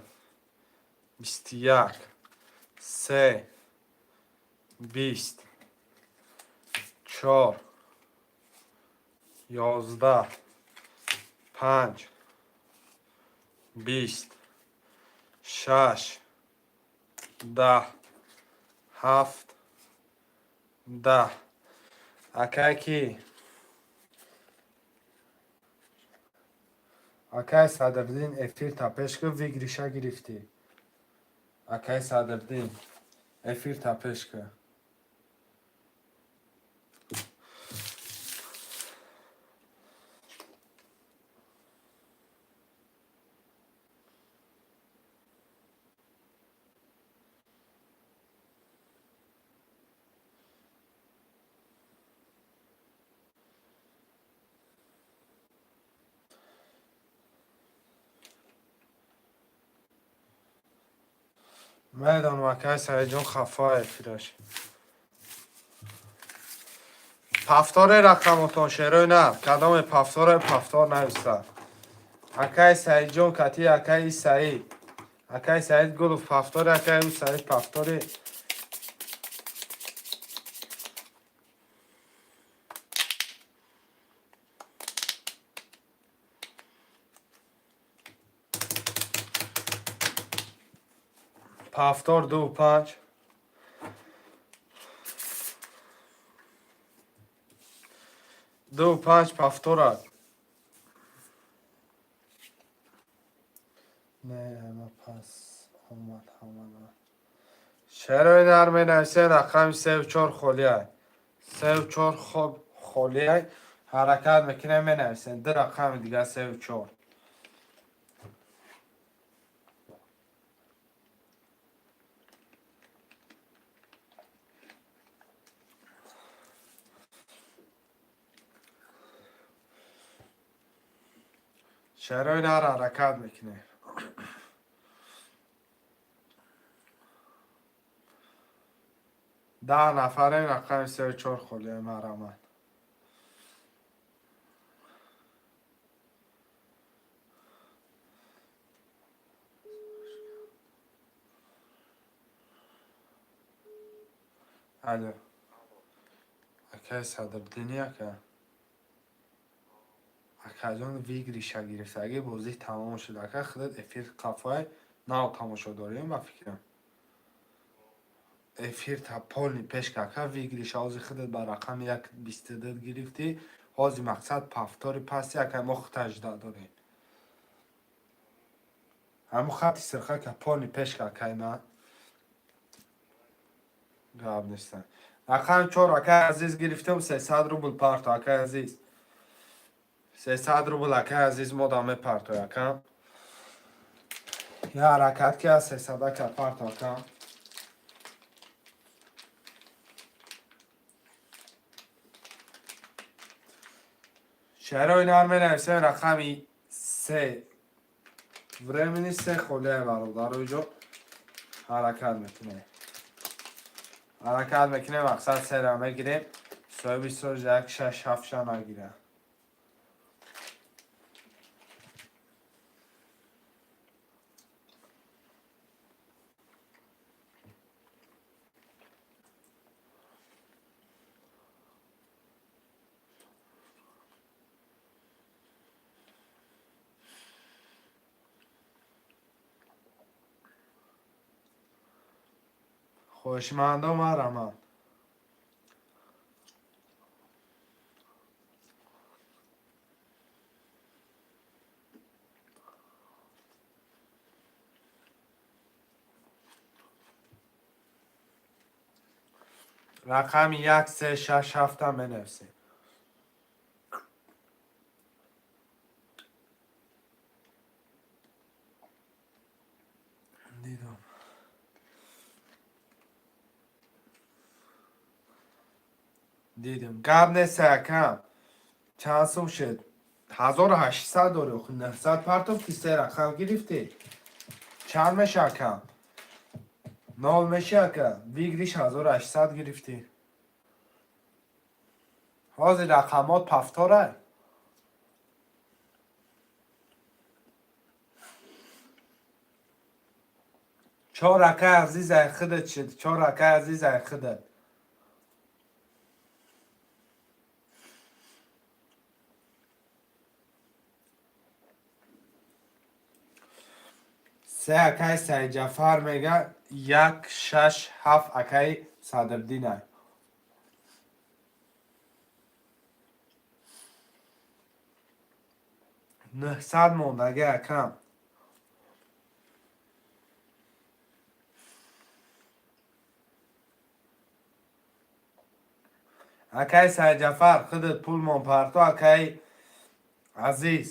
21, 3, 20, 4, 11, 5, 20, 6, 10, 7, 10. Акай ки? Акай Садриддин, эфир та пеш ки выигрыш а гирифтӣ. Акай Садриддин, эфир та пеш ки. Медонам, акай Саидҷон хафа эфираш. Повторе рақамотон, шерои на, кадоме повторе, повтор нависта. Акай Саидҷон кати акай Саид. Акай Саид Гулов повторе, акай ӯ Саид повторе. Повтор 2 5. 2 5 повтора. Не, ама пас омад ҳамана. Шерои нар менависем, рақами 3 4 холиай. 3 4 хоб холиай. Ҳаракат мекунем, менависем. Ду рақами дига 3 4. Шерои нар ҳаракат мекунем. 10 нафарем, рақами 3 4 холиай, марҳамат. Алло. Акай Садриддини, ака. Акаҷон, выигрыш а гирифта. Аги бозӣ тамом шуд, ака, худат эфир қафай нав тамошо дорем, ба фикрам. Эфир та полный пеш ка, ака, выигрыш а ҳозир худат ба рақами 1 22 гирифтӣ. Ҳозир мақсад повтори пасти, ака, мо худта ждать дорем. Ҳамун хати сирха ка полный пеш ка, акай ман. Гап нестан. Рақами 4 акай Азиз гирифтем, 300 рубл парто, акай Азиз. 300 рубл, акай Азиз, мо дам мепартой, ака. Я ҳаракат ки аз 300 ака парто, ака. Шерои нар менависем, рақами 3. Времени 3 холия, бародаро, иҷо ҳаракат мекунем. Ҳаракат мекунем, мақсад сера мегирем. Соҳиби соз 1 6 7 ша нагира. Хоҳишмандо, марҳамат. Рақами 1, 3, 6, 7 менависем. Дидам. Дидем, гап нест, акам. Чанд сум шуд? 1800 дорӣ, охи 900 партофти, се рақам гирифтӣ. Чанд меша, акам? Нол меши, ака. Выигрыш 1800 гирифтӣ. Ҳозир рақамот повторай. Чор акай азизай, худат шуд. Чор акай азизай, худат. Се акай Сайҷафар мега, як, шаш, ҳафт акаи Садриддинай. 900 мондаги, акам. Акаи Сайҷафар, худат пулмон парто, акаи азиз.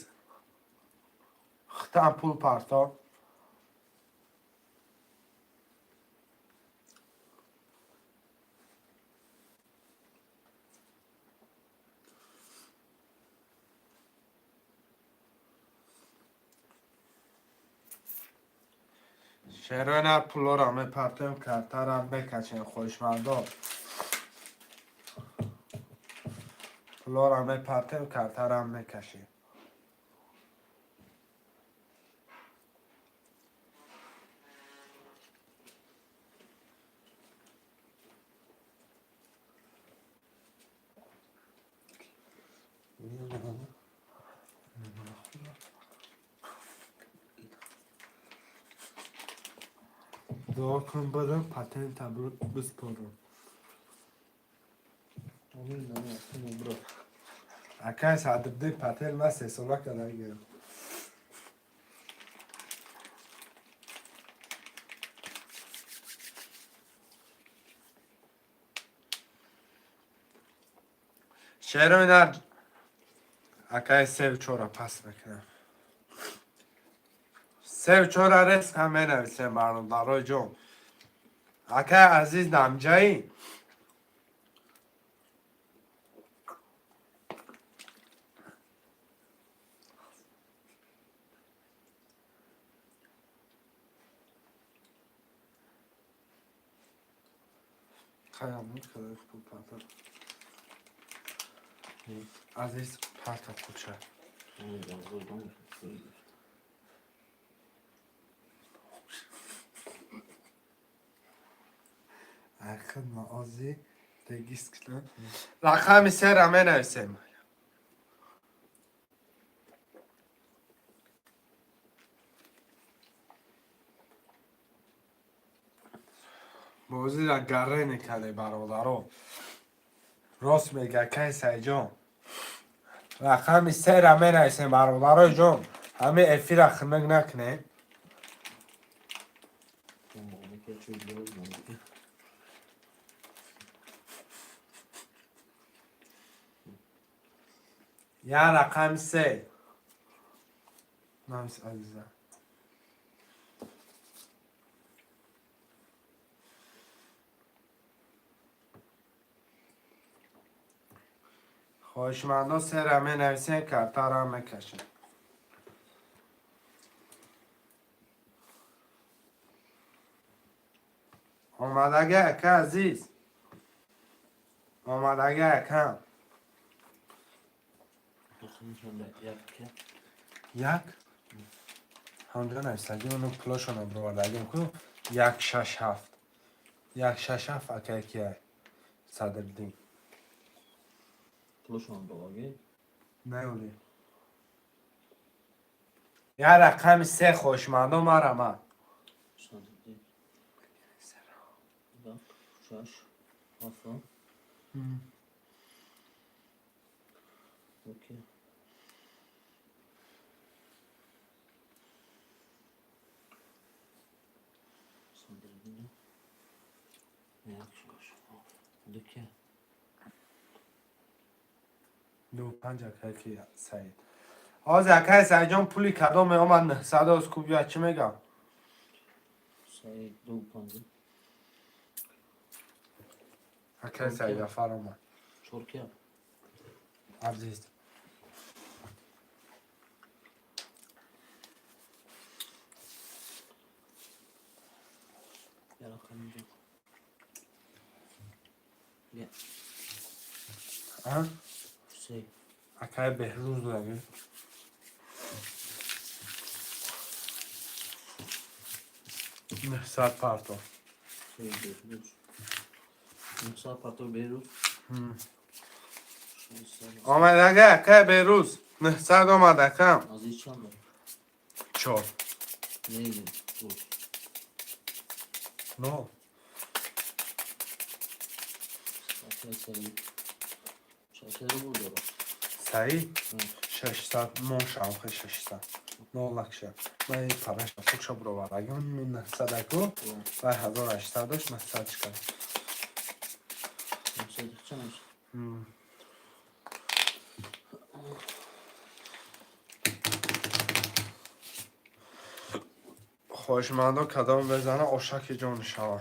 Хитам пул парто. Шерои пулоро мепартоем, картарам мекачем, хоҳишмандо. Пулоро мепартем, картарам мекашем. Дуо кун, бадам патента биспорам. Амин, амин, бро. Акай Садриддин, патент ман 3 сола када гирам. Шерои нар, акай, сев чора пас мекунам. Сев чора резко менависем, бародарои ҷон. Акай азиз, намҷаӣ? Хаям кадай пул парта. Азиз, парта пулша. Амин, зурдон. Ахид маози регистр кунам. Рақами сера менависем. Бозира гарре мекарде, бародаро. Рост мега кай Сайҷон. Рақами сера менависем, бародарои ҷон. Ҳамин эфира хунук накунем. Омода ки чӣ боз намекунӣ. Я рақами се. Навис, азиза. Хоҳишмандо сера менависем, картара мекашем. Омадаги, ака азиз. Омадаги, акам. Рақами чанда? Як ки? Як? Ҳамҷо нависагӣ, оно пулошона бировардагим ку, як, шаш, ҳафт. Як, шаш, ҳафт, акай кияй? Садриддин. Пулашон долагӣ? Наёли. Я рақами се, хоҳишмандо, марама. Садриддин. Як, шаш, ҳафт. Окей. Садриддин. Як, шаш, ҳафт. Ду ки? Ду, панҷ, акай ки Саид. Ҳозир, акай Саидҷон, пули кадом меомад, 900 оз ку бия, чӣ мегам? Саид ду панҷ. Акай Саидафар омад. Чор кия? Азиз. Я рақам инҷо. Я. А? Се. Акай Беҳрӯз будаги. 900 парто. Се Беҳрӯз. 900 парто Беҳрӯз. 600. Омадага, акай Беҳрӯз. 900 омад, акам. Азиз чанд? Чор. Не, пул. Но. Акай Саид. 600 рубл дорад. Саид? 600 мошам, хе 600. Нолакша. Ман параша пукша буровардаги. 900 аку. Вай 1800 дошт, 900 шикар. 900 чанд мешавад? Хоҳишмандо кадом безана, ошаки ҷон шава.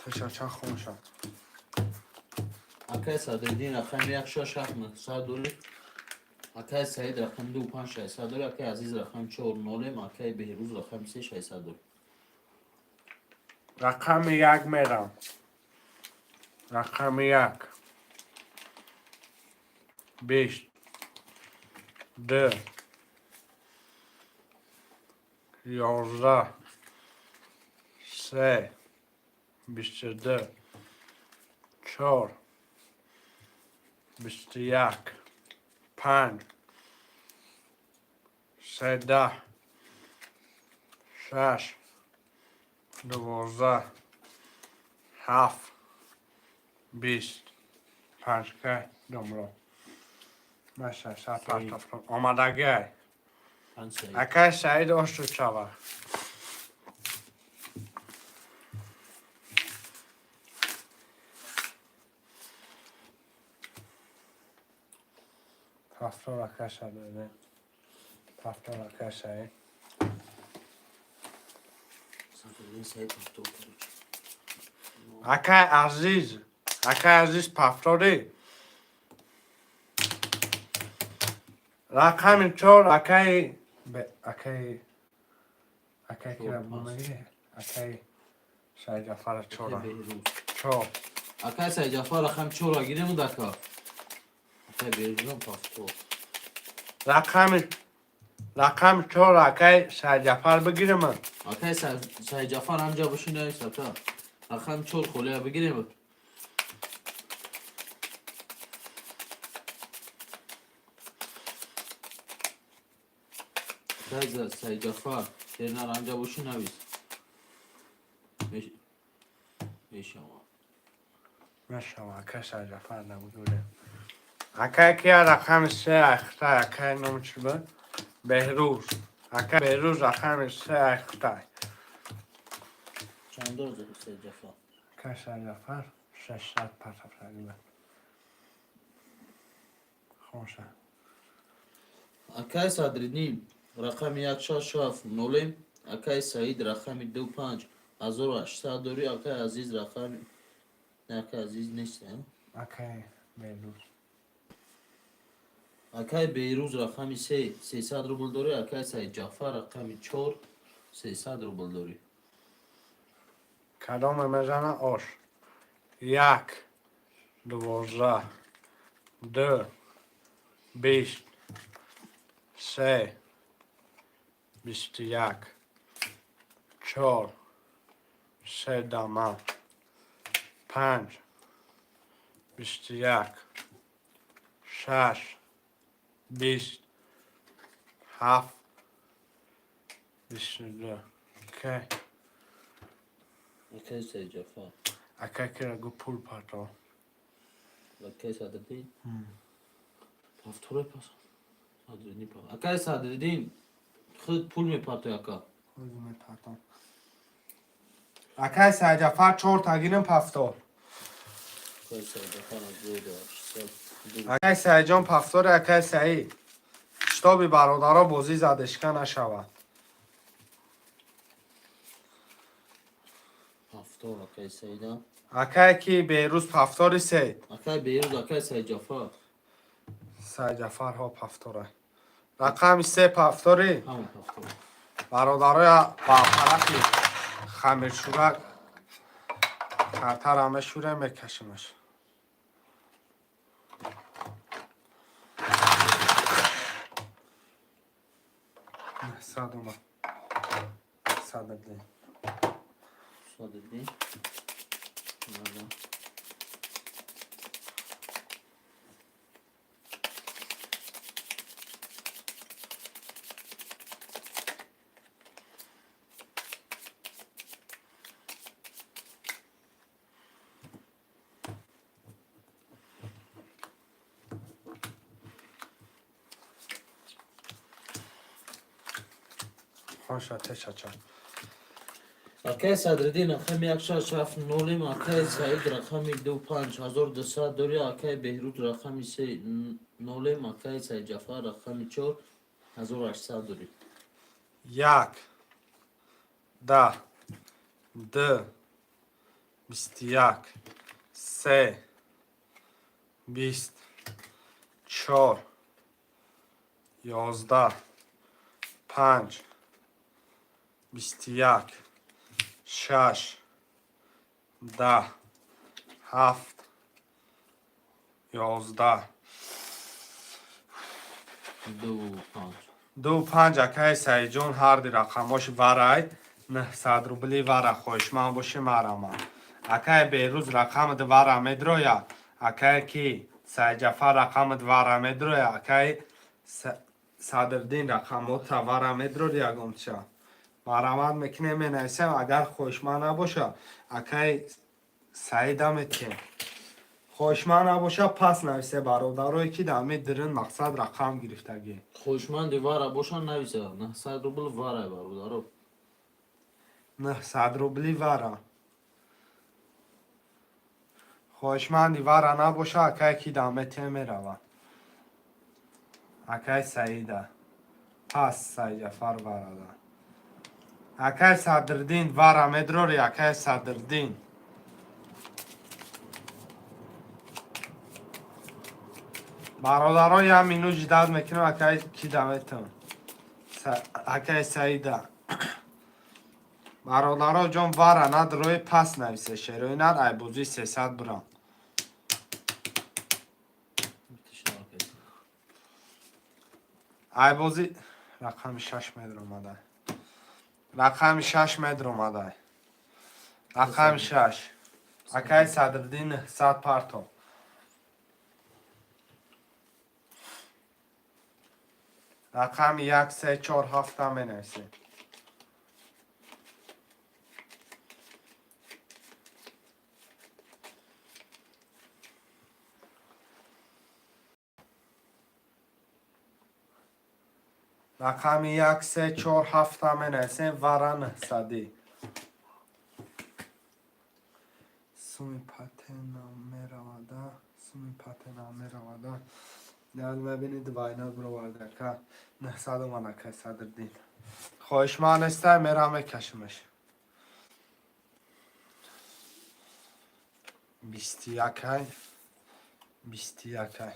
Теша чанд хун шав. Акай Садриддин рақами як шаш ҳафт 900 дорӣ. Акай Саид рақами ду панҷ 600 дорӣ. Акай Азиз рақами чор нолем. Акай Беҳрӯз рақами се 600 дорӣ. Рақами як мерам. Рақами як. 20. Ду. 11. Се. 22. Чор. 21. Панҷ. 13. Шаш. 12. Ҳафт. 20. Панҷка домро. Ман 600 партофтам. Омадагай. Панҷ Саид. Акай Саид ошу чава. Ҳафтод акай Саид. 70 акай Саид. Садриддин Саид 70 короче. Акай Азиз. Акай Азиз пафтодӣ. Рақами чор акай акай кира бумаги? Акай Сайҷафара чора. Акай Беҳрӯз. Чор. Акай Сайҷафар рақами чора гирем дака. Акай Беҳрӯзам 70. Рақами чор акай Сайҷафар бигирем. Акай Сайҷафар ҳамҷа боши навис ака. Рақами чор холия бигирем. Акай Сайҷафар тернар ҳамҷа боши навис. Мешава. Мешава, акай Сайҷафар набудем. Акай кия рақами се айхтай, акай ном чӣ буд? Беҳрӯз. Акай Беҳрӯз рақами се айхтай. Чанд дорад Сайҷафар? Акай Сайҷафар 600 партофтагӣ буд. Хоша. Акай Садриддин рақами як шаш ҳафт нолем. Акай Саид рақами ду панҷ 1800 дорӣ. Акай Азиз рақами не, акай Азиз нест, а? Акай Беҳрӯз. Акай Беҳрӯз рақами се 300 рубл дорӣ. Акай Сайдҷафар рақами чор 300 рубл дорӣ. Кадоме мезана ош? Як. 12. Ду. 20. Се. 21. Чор. Се дама. Панҷ. 21. Шаш. 20. Ҳафт. 22. Окей. Акай Сайдҷафар. Акай кира гу пул парто. Акай Садриддин ҳафтора пас. Садриддин па. Акай Садриддин худ пул мепартои ака. Худ мепартом. Акай Сайҷафар чор тагинам пафтор. Акай Сайдҷафар 1800. Акай Саидҷон, повтори. Акай Саид, шитоби бародаро бозӣ задешка нашавад. Повтор, акай Саида. Акай ки Берӯз, повтори се. Акай Берӯз, акай Саидҷафар. Саидҷафарҳо, повтора, рақами се, повтори. Ҳамон повтор. Бародароя, ба аппарати хамиршӯрак картара мешӯрем, мекашимаш. 900 омад, Садриддин. Садриддин. Ладно. Хоша тешача. Акай Садриддин, рақами 1670, акай Саид, рақами ду 5200 дори, акай Беҳруз, рақами се нолем, акай Саидҷафар, рақами 4800 дори. Як, да, д, 21, се, 20, чор, 11, панҷ, 21, шаш, 10, ҳафт, 11. Ду панҷ. Ду панҷ. Акаи Саидҷон, ҳарди рақамош варай, 900 рубли вара. Хоҳишманд боши, марама. Акаи Берӯз, рақамат вара медроя. Акае ки Саидҷафар, рақамат вара медроя. Акаи Садриддин, рақамота вара медрори. Ягонча марамат мекунем, менависем. Агар хоҳишманд набоша, акаи Саида метиҳем. Хоҳишманд набоша, пас нависе, бародарое ки дар медирин, мақсад, рақам гирифтагӣ. Хоҳишманди вара бошанд, нависа. 900 рубл вара, бародаро. 900 рубли вара. Хоҳишманди вара набоша, акае ки дар метиҳем, мерава акаи Саида. Пас Саиджафар варада. Акаи Садриддин, вара медрори, акаи Садриддин? Бародарон, як минут ждать мекунем. Акаи ки даметон, акаи Саида. Бародаро ҷон, вара надрои, пас нависе, шерои нар айбозии 300 бурам. Битишна, акай. Айбозӣ рақами шаш метр омада, рақами шаш метр омада, рақами шаш. Акаи Садриддин, 100 парто. Рақами як, се, чор, ҳафта менависем. Рақами як, се, чор, ҳафта менависем. Вара 900-ӣ. Суми патена меравада, суми патена меравада. Ял мебинид, вайна бировардака. 900 омад, акай Садриддин. Хоҳишманд нестай, мерам, мекашимаш. 21-ай, 21-ай.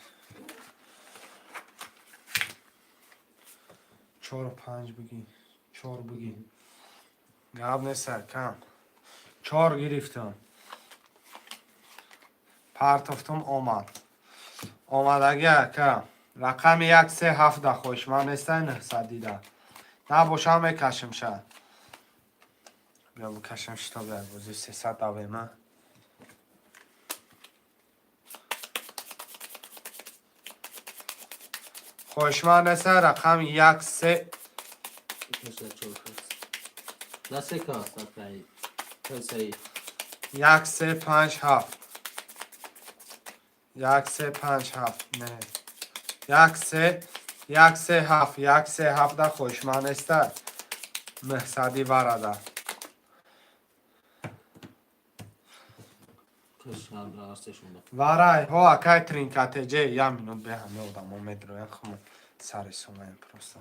Чору панҷ бигӣ, чор бигӣ, гап нест, кам. Чор гирифтам, партофтум, омад. Омадаги, ака, рақами як, се, ҳафта. Хоҳишманд нестай, 900 дида набошам, мекашим ша. Биё, бикашем, шитоби бозӣ 300 давема. Хоҳишманд нестай, рақами як, се. Битиша, чор кас. Да, се кас, акай. Акай Саид. Як, се, панҷ, ҳафт, як, се, панҷ, ҳафт. Не, як, се, як, се, ҳафт, як, се, ҳафта. Хоҳишманд нестай, 900-ӣ варада. Варай, ҳо, акай Тринкатеҷе, як минут бе ҳаме одамо медроян, хумо сари сумаем просто.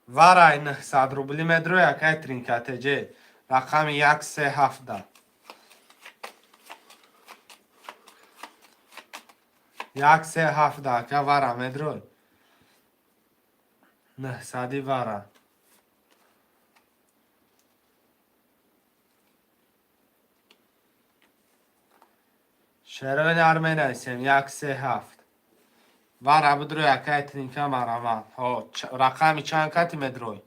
Варай 900 рубли медрои, акай Тринкатеҷе, рақами 1 3 7 да. 1 3 7 да, ака, вара медрой. 900-и вара. Шерои нар менависем 1 3 7. Вара бидрой, акай Тринка, марамат. Ҳо, рақами чанд кати медрой?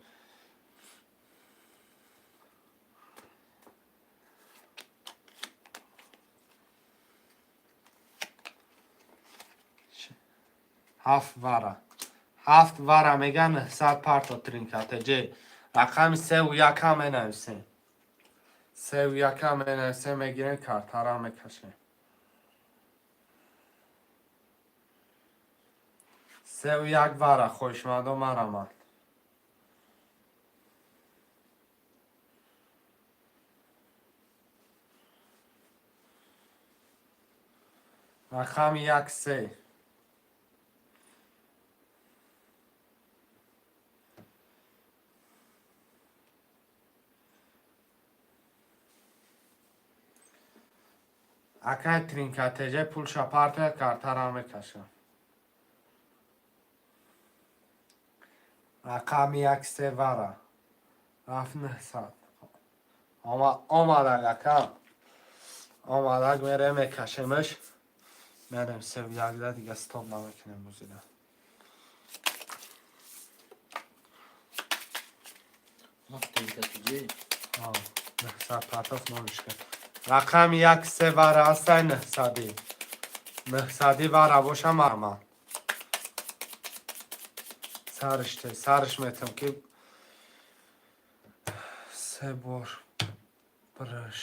Ҳафт вара. Ҳафт вара меган 900 парто Тринкатеҷе. Рақами севу яка менависем. Севу яка менависем, мегирем, картара мекашем. Севу як вара, хоҳишмандо, марамад. Рақами 1 3. Акай Тринкатеҷе, пулша партия, картара мекашам. Рақами 1 3 вара. Рафт 900. Омадак, ака. Омадак, мерем, мекашемш. Мерем севу якда, дига стоп намекунем бозида. Ҳафт Тринкатеҷе. 900 партоф нолишка. Рақами 1 3 вара ҳастай 900-и. 900-и вара боша, марама. Сариш те, сариш метам ки се бор брш,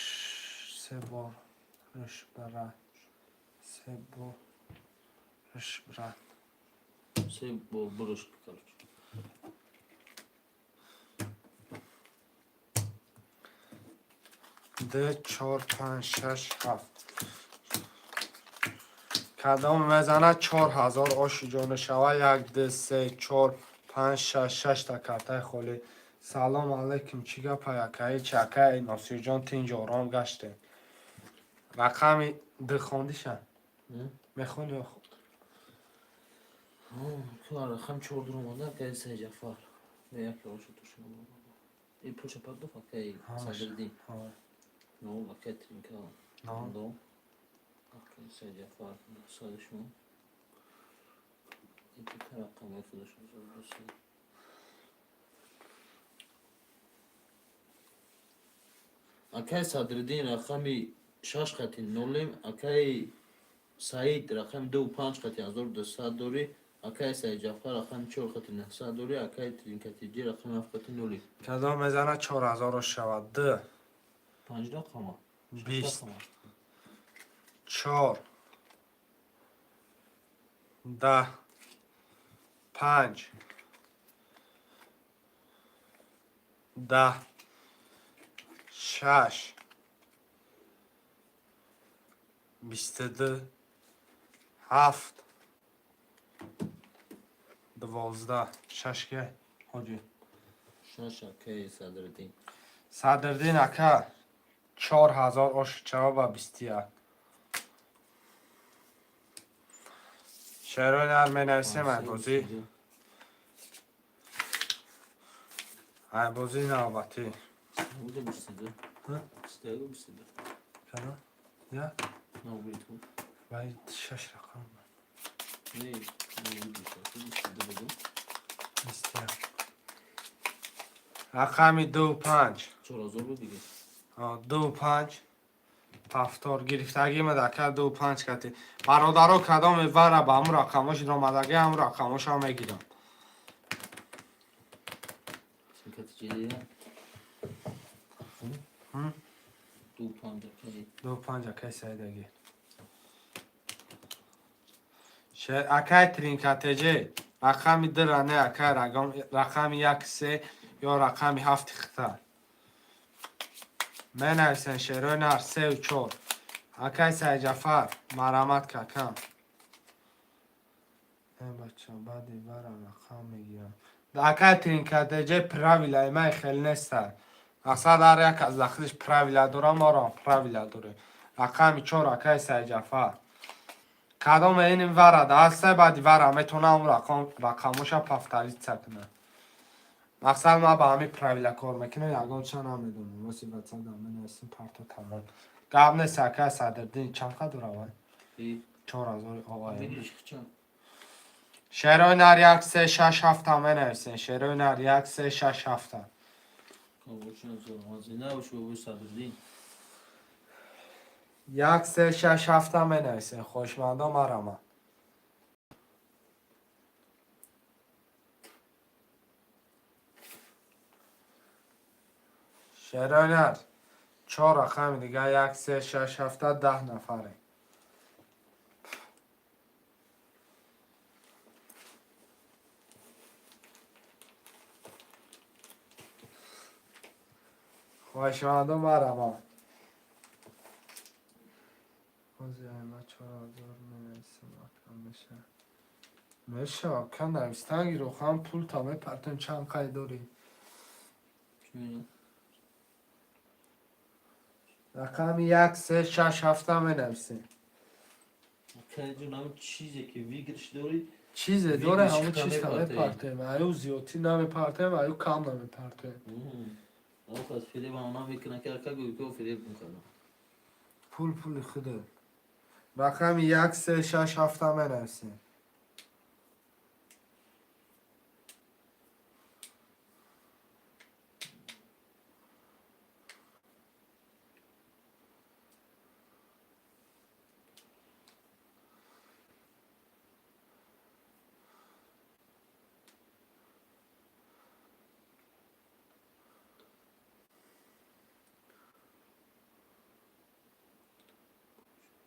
се бор рш бара, се бор рш брат. Се бор бурш, короче. Д, чор, панҷ, шаш, ҳафт. Кадом мезанад, 4000 оши ҷону шава. Як, ду, се, чор, панҷ, шаш, шашта картаи холӣ. Салом алайкум, чӣ гапа, акаи чи, акаи Носирҷон, тинҷ ором гаштем. Рақами ду хондиша? Мехони? Рақами чор дуромада, акаи Сайҷафар. Яке оша тушуна. И пулша пардофт, акаи Садриддин. Нол, акаи Тринка. Ду. Акаи Сайҷафар 900 шумо. И дута рақамҳои худашон зодаси. Акаи Садриддин рақами шаш хати нолем, акаи Саид рақами дуву панҷ хати 1200 дорӣ, акаи Сайҷафар рақами чор хати 900 дорӣ, акаи Тринкатиҷи рақами ҳафт хати ноли. Кадом мезанад, 4000 ош шавад. Д. Панҷ рақама. 20. Чор. 10. Панҷ. 10. Шаш. 22. Ҳафт. 12. Шашке ҳоҷӣ. Шаш, акаи Садриддин. Садриддин ака, 4000 ош чаво ба 21. Шерои нар менависем, айбозӣ. Айбозии навбатӣ. Буда 22. 21, 22. Кадом? Я? Навбиту. Вай шаш рақам. Не, навбиту. 22 буду. 21. Рақами ду панҷ. 4000 буд дига. Ду панҷ. Повтор гирифтагӣ мад, ака, ду панҷ кати. Бародаро, кадоме вара ба ҳамун рақамош омадагӣ, ҳамун рақамошам мегирам. Тринкатиҷи. Ду панҷ, акаи. Ду панҷ, акаи Саидагӣ. Акай Тринкатеҷе, рақами дра не, акай, рақами 1 3 ё рақами ҳафти хита. Менависен, шерои нар, сеу чор. Акай Сайҷафар, марҳамат, какам. Бача, баъди вара рақам мегирам. Акай Тринкатеҷе, правила май хел неста. Мақсад, ҳар як аз дахлиш правила дорам, морам правила дорем. Рақами чор, акай Сайҷафар. Кадоме ин вара даста, баъди вара метавонам рақамоша повториться кунам. Мақсад, ман ба ҳамин правила кор мекунам, ягон ча намедонам. Оси ватсап да менависем, парто, тамом. Гап нест, акай Садриддин, чанд қа дора вай? 4000 овай. Шерои нар, як, се, шаш, ҳафта менависем. Шерои нар, як, се, шаш, ҳафта. Зинда бош, бобои Садриддин. Як, се, шаш, ҳафта менависем. Хоҳишмандо, марама. Шерои нар, чор рақами дига, як, се, шаш, ҳафта, 10 нафаре. Хоҳишмандо, марама. Ҳозир ма 4000 менависам, ака, меша. Меша, ака, навистан гирохам, пул та мепартем, чанд қай дорӣ? Рақами як, се, шаш, ҳафта менависем. Акаҷон, ҳамин чизе ки выигрыш дорӣ. Чизе дора, ҳамон Выигрыш чиз та намепартем. Мепартем. Аю зиёдтӣ намепартем, аю кам намепартем. Аз фиреб ам намекунад, ки ака гӯй, ки фиреб мекунад. Пул пули худе. Рақами як, се, шаш, ҳафта менависем.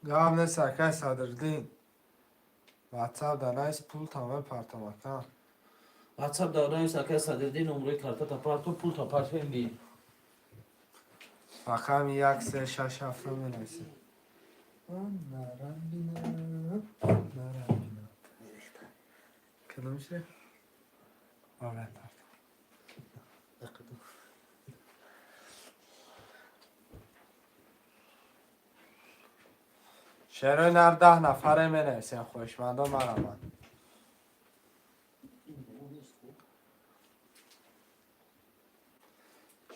Гап нест, акай Садриддин. Ватсап да навис, пул та мепартам, ака. Ватсап да навис, акай Садриддин, номрои картата парто, пул та партем би. Рақами як, се, шаш, ҳафта менависем. Нарам бина, нарам бина. Кадом шире? Ора, парто. Шерои нар, 10 нафаре менависем, хоҳишмандо, марамад.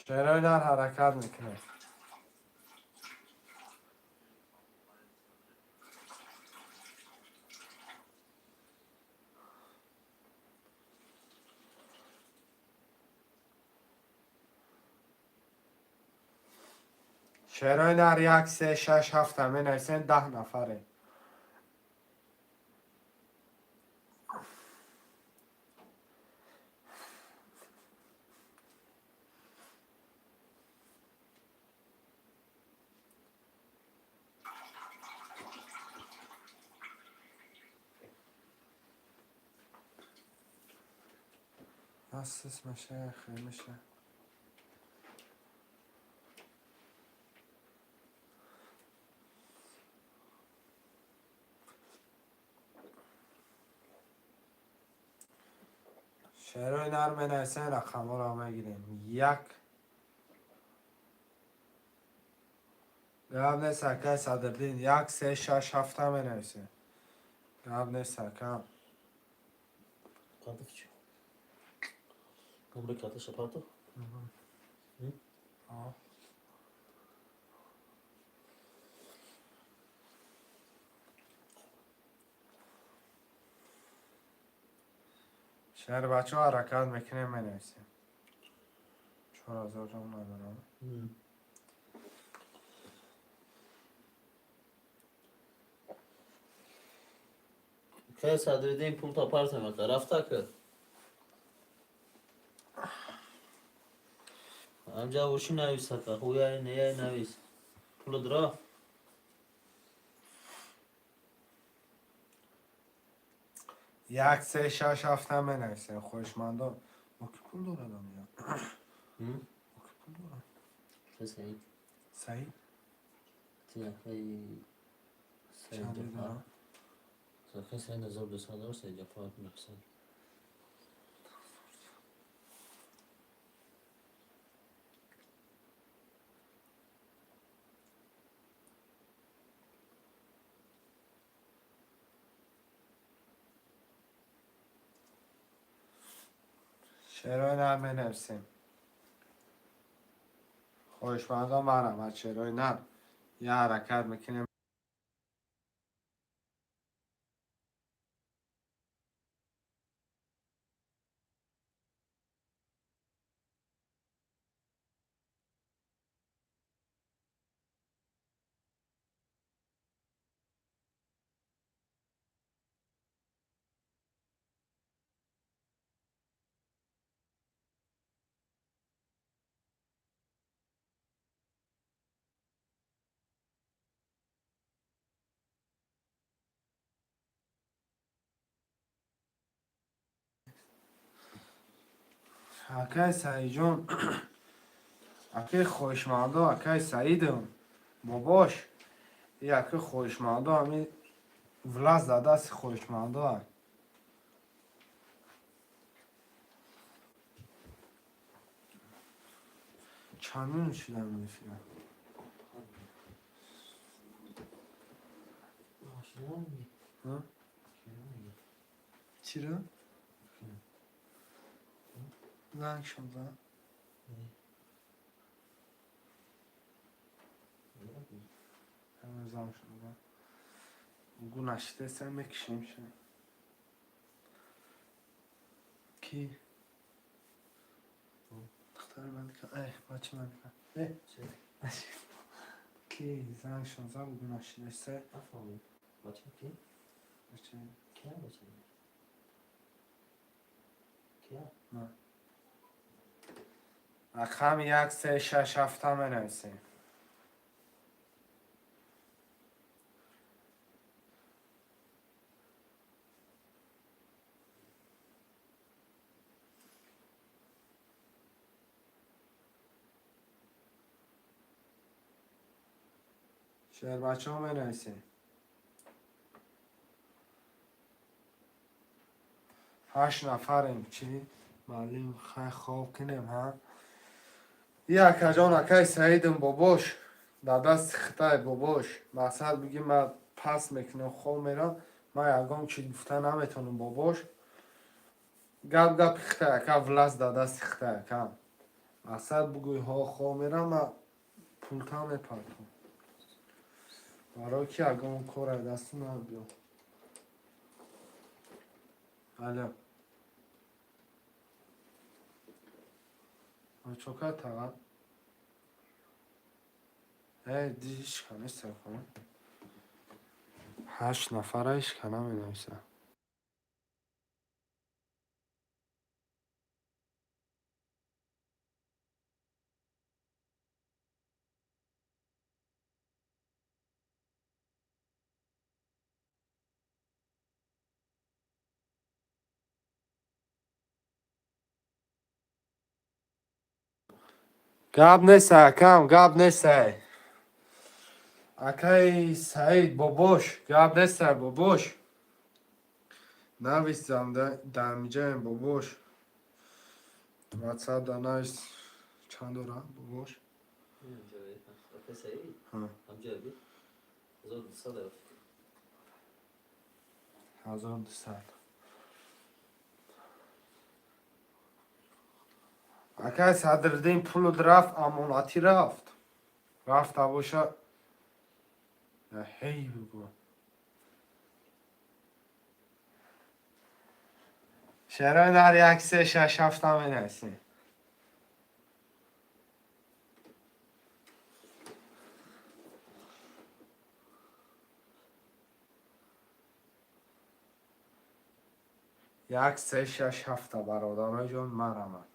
Шерои нар, ҳаракат мекунем. Шерои нар, як, се, шаш, ҳафта менависем, 10 нафаре. Асис меша, хел меша. Шерои нар менависем, рақамҳоро мегирем. Як. Гап нест, акай Садриддин. Як, се, шаш, ҳафта менависем. Гап нест, ака. Карта чӣ? Номрои карташа парто? А. Шербачо, ҳаракат мекунем, менависем. 4000 ром надорам. Акай Садриддин, пул та партем, ака, рафта ка. Амҷа оши навис, ака, ҳуяй неяй навис. Пулат рафт. Як, се, шаш, ҳафта менависем, хоҳишмандон. Мо ки пул дорадам я? Мо ки пул дорам? Саид. Саид? Қати акаи Саид Чанд Ҷафар. дорам? Акаи Саид 1200 дорад, Саид Ҷафар 900. Шерои нар менависем. Хоҳишмандон, марҳамат, шерои нар. Я ҳаракат мекунем. Акай Саидҷон, акаи хоҳишмандо, акаи Саидам, бобош, и акаи хоҳишмандо, ҳами власть дар дасти хоҳишмандо. Чанд минут шуда мефира? Ҳа? Чиро? Занг шуда. Ҳамин занг шуда. Гу нашидеса, мекишем ша. Ки? Духтари Малика, эй, бачи Малика. Э, ки занг шуда, гу нашидеса. Нафаҳмидам. Бача ки? Бачи. Кия бача? Кия? Рақами 1367 менависем. Шербачаҳо, менависем. Ҳашт нафарем. Чӣ, маълим, хай, хоб кунем, ҳа? И акаҷон, акаи Саидам, бобош, дар дасти хитай, бобош. Мақсад, биги, ман пас мекунам, хоб мерам, ман ягон чиз гуфта наметавонам, бобош. Гап гапи хитай, ака, власть дар дасти хитай, ака. Мақсад, бугӯй, ҳо, хоб мерам, ман пулта мепартом. Барои ки ягон кор аз дасту набиё. Алло. Чока тага? Э, ди ҳичка нест телефон. Ҳашт нафара, ҳичка наменависа. Гап нест, акам, гап нест. Акаи Саид, бобош, гап нест, бобош. Нависам дар миҷаем, бобош. Ватсап да навис, чанд дора, бобош? Акаи Саид? Ҳа. Ҳамҷа би? 1200 рафт. 1200. Акай Садриддин, пулут рафт, амонатӣ рафт. Рафта боша, ҳей, бугӯ. Шерои нар, 1367 менависем. 1367, бародарои ҷон, марҳамат.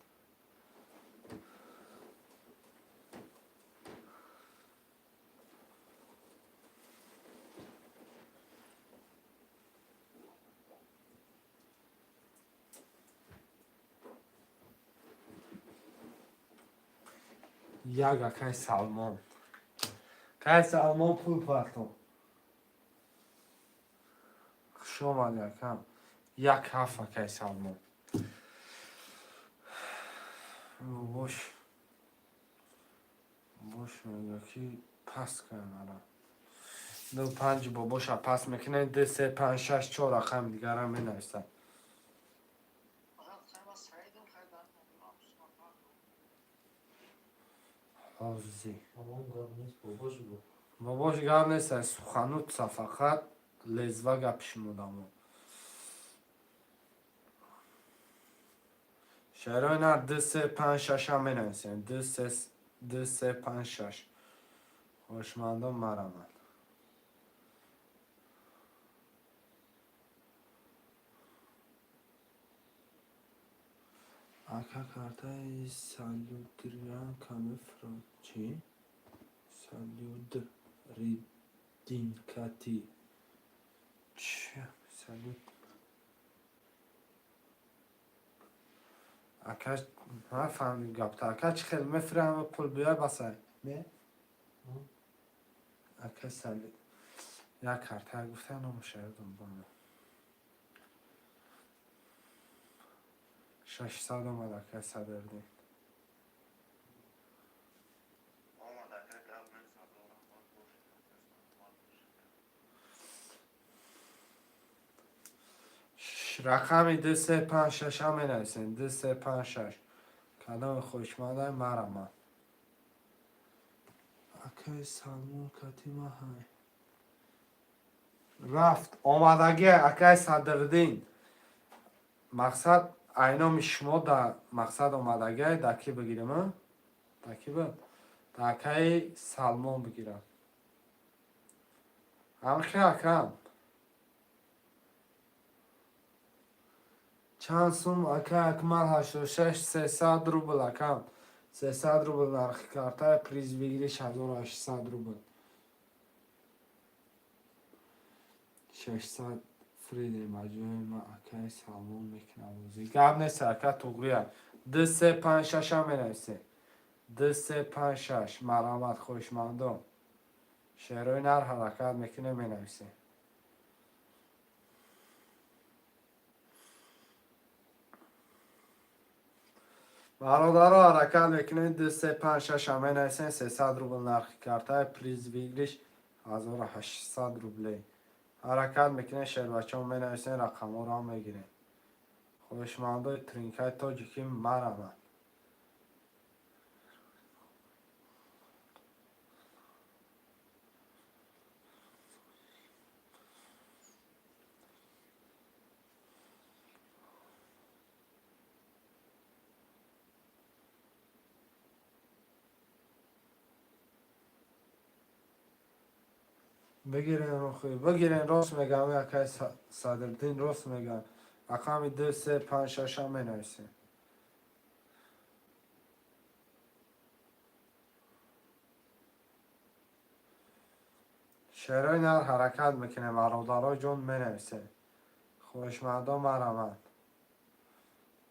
Як акай Салмон. Кай Салмон пул партом. Хуш омадӣ, акам. 1,7, акай Салмон. Бош. Бош мега ки пас кардара. 2 5 бобоша пас мекунед, 2 3 5 6 4 рақами дигарам менависад. Фақат хай Саидам хай дар Ҳозир. Ҳамон гап нест, бобош бу. Бобош гап нест, суханутса фақат лезва гапи шумодамо. Шарои на 2 3 5 6 ам менависем. 2 3 2 3 5 6. Хоҳишмандон, марамад. Ака, картаи Салюдриян каме чӣ? Салюдридинкати. Чӣ? Салют. Ака, нафаҳмидим гапта. Ака, чӣ хел мефирам, пул биёй, басай. Не? Ака Салют. Як карта гуфта, номаша ёдам бомад. 600 омад, ака Садриддин. Омад, ака, гап нест, Ҳазор раҳмат бошед, ака, саломат бошед. Рақами 2 3 5 6 ҳам менависем. 2 3 5 6. Кадоми хоҳишмандай, марамад. Акаи Салмон катима ҳай. Рафт омадагӣ, акаи Садриддин. Мақсад айноми шумо да мақсад омадагӣ, да ки бигирем? Да ки б? Да акаи Салмон бигирам. Ҳамхи, акам. Чанд сум, ака Акмал? 86 300 рубл, акам. 300 рубл нархи карта, приз выигрыш 1800 рубл. 600 фридем ба ҷои ма акаи Салмон мекунам бозӣ. Гап нест, ака, туғрия. 2 3 5 6 ҳам менависем. 2 3 5 6, марҳамат, хоҳишмандон. Шеърҳои нар ҳаракат мекунем, менависем. Бародаро, ҳаракат мекунем, 2 3 5 6 ҳам менависем, 300 рубл нархи карта, приз выигрыш 1800 рублей. Ҳаракат мекунем, шербачаҳо, менависем, рақамҳоро ҳам мегирем. Хоҳишмандои тринкаи тоҷикӣ, марамад. Бигирен, рохи, бигирен, рост мегам, акай Садриддин рост мегам. Рақами 2 3 5 6 ҳам менависем. Шеърҳои нар ҳаракат мекунем, бародаро ҷон, менависем. Хоҳишмандон, марамад.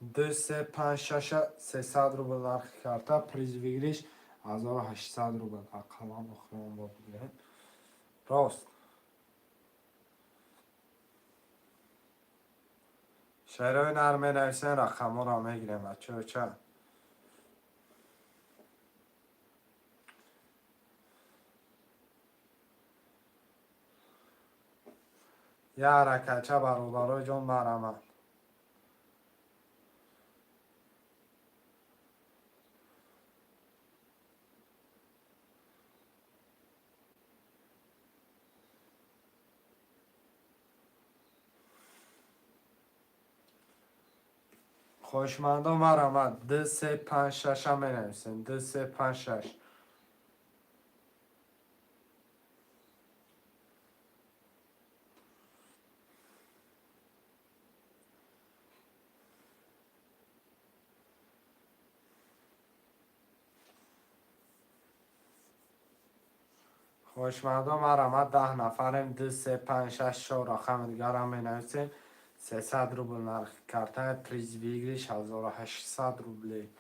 2 3 5 6, 300 рубл нархи карта, приз выигрыш 1800 рубл. Ақаллан охирон бор бигирем. Рост. Шеърҳои нар менависем, рақамҳоро мегирем, бачаҳо ча. Як ҳаракатча, бародаро ҷон, марамад. Хоҳишмандон, марамад. 2 3 5 6 ҳам менависем. 2 3 5 6. Хоҳишмандон, марамад, 10 нафарем, 2 3 5 6 4 рақами дигарам менависем. 300 рубл нархи карта, приз выигрыш 1800 рублей.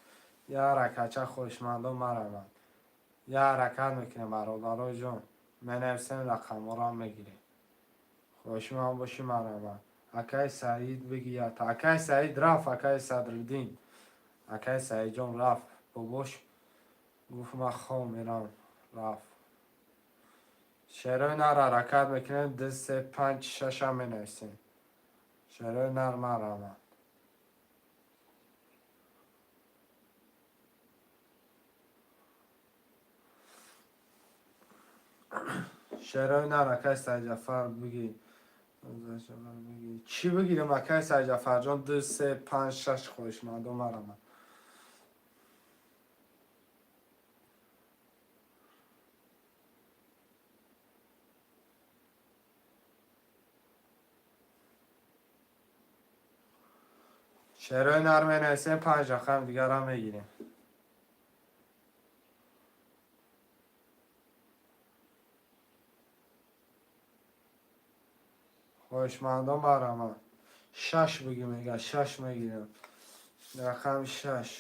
Як ҳаракатча, хоҳишмандон, марамад. Я ҳаракат мекунем, бародарои ҷон, менависем, рақамҳоро мегирем. Хоҳишманд бошӣ, марҳамат. Акаи Саид бигият. Акаи Саид рафт, акаи Садриддин. Акаи Саидҷон рафт. Бобош гуфт, ман хоб мерам, рафт. Шерои нар ҳаракат мекунем, ду, се, панҷ, шашам менависем. Шерои нар, марҳамат. Шерои нар, акаи Саидҷафар бигӣ. Чӣ бигирем, акаи Саидҷафарҷон? Ду, се, панҷ, шаш, хоҳишмандо, марҳамат. Шерои нар менависем, панҷ рақам дигарам мегирем. Хоҳишмандон, марҳамат. Шаш бигӣ, мега, шаш мегирем. Рақами шаш.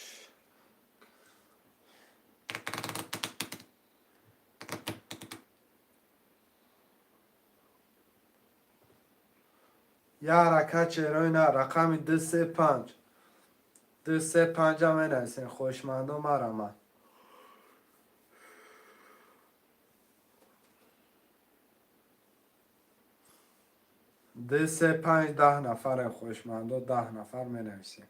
Я ҳаракат, шерои нар, рақами ду, се, панҷ. Ду, се, панҷа менависем. Хоҳишмандон, марҳамат. Ду, се, панҷ, 10 нафарем, хоҳишмандо, 10 нафар менависем.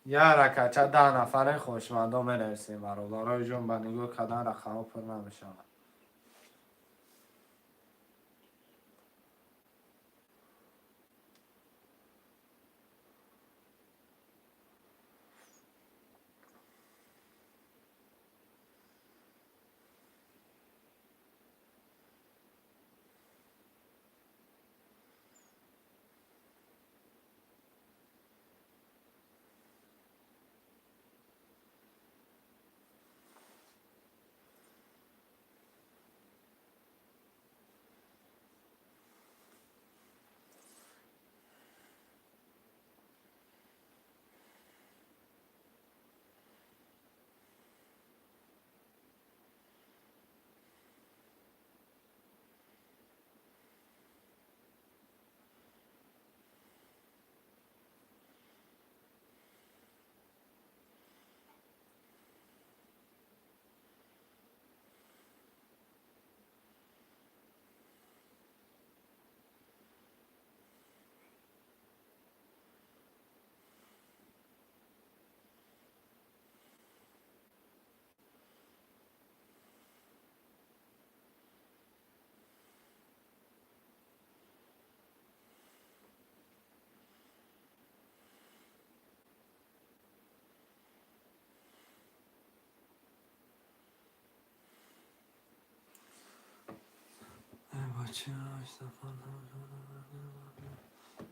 Я ҳаракатча, 10 нафарем, хоҳишмандо, менависем, бародарои ҷон, ба нигоҳ кардан рақамҳо пур намешавад.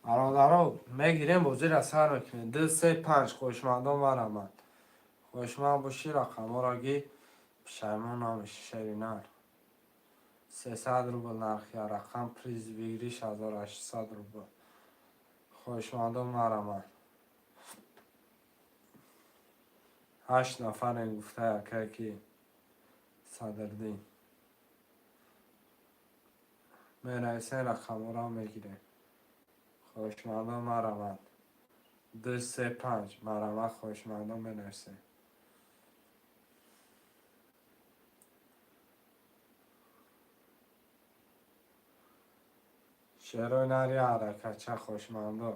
Бародаро, мегирем, бозиро сар мекунем. Ду, се, панҷ, хоҳишмандон, марҳамат. Хоҳишманд бошӣ, рақамҳоро ги, пушаймон намешӣ. Шери нар 300 рубл нархи рақам, приз выигрыш 1800 рубл. Хоҳишмандон, марҳамат. Ҳашт нафарем, гуфта якае ки Садриддин. Менависем, рақамҳоро мегирем. Хоҳишмандон, марҳамат. Ду, се, панҷ, марҳамат, хоҳишмандон, менависем. Шерои нари ҳаракатча, хоҳишмандо.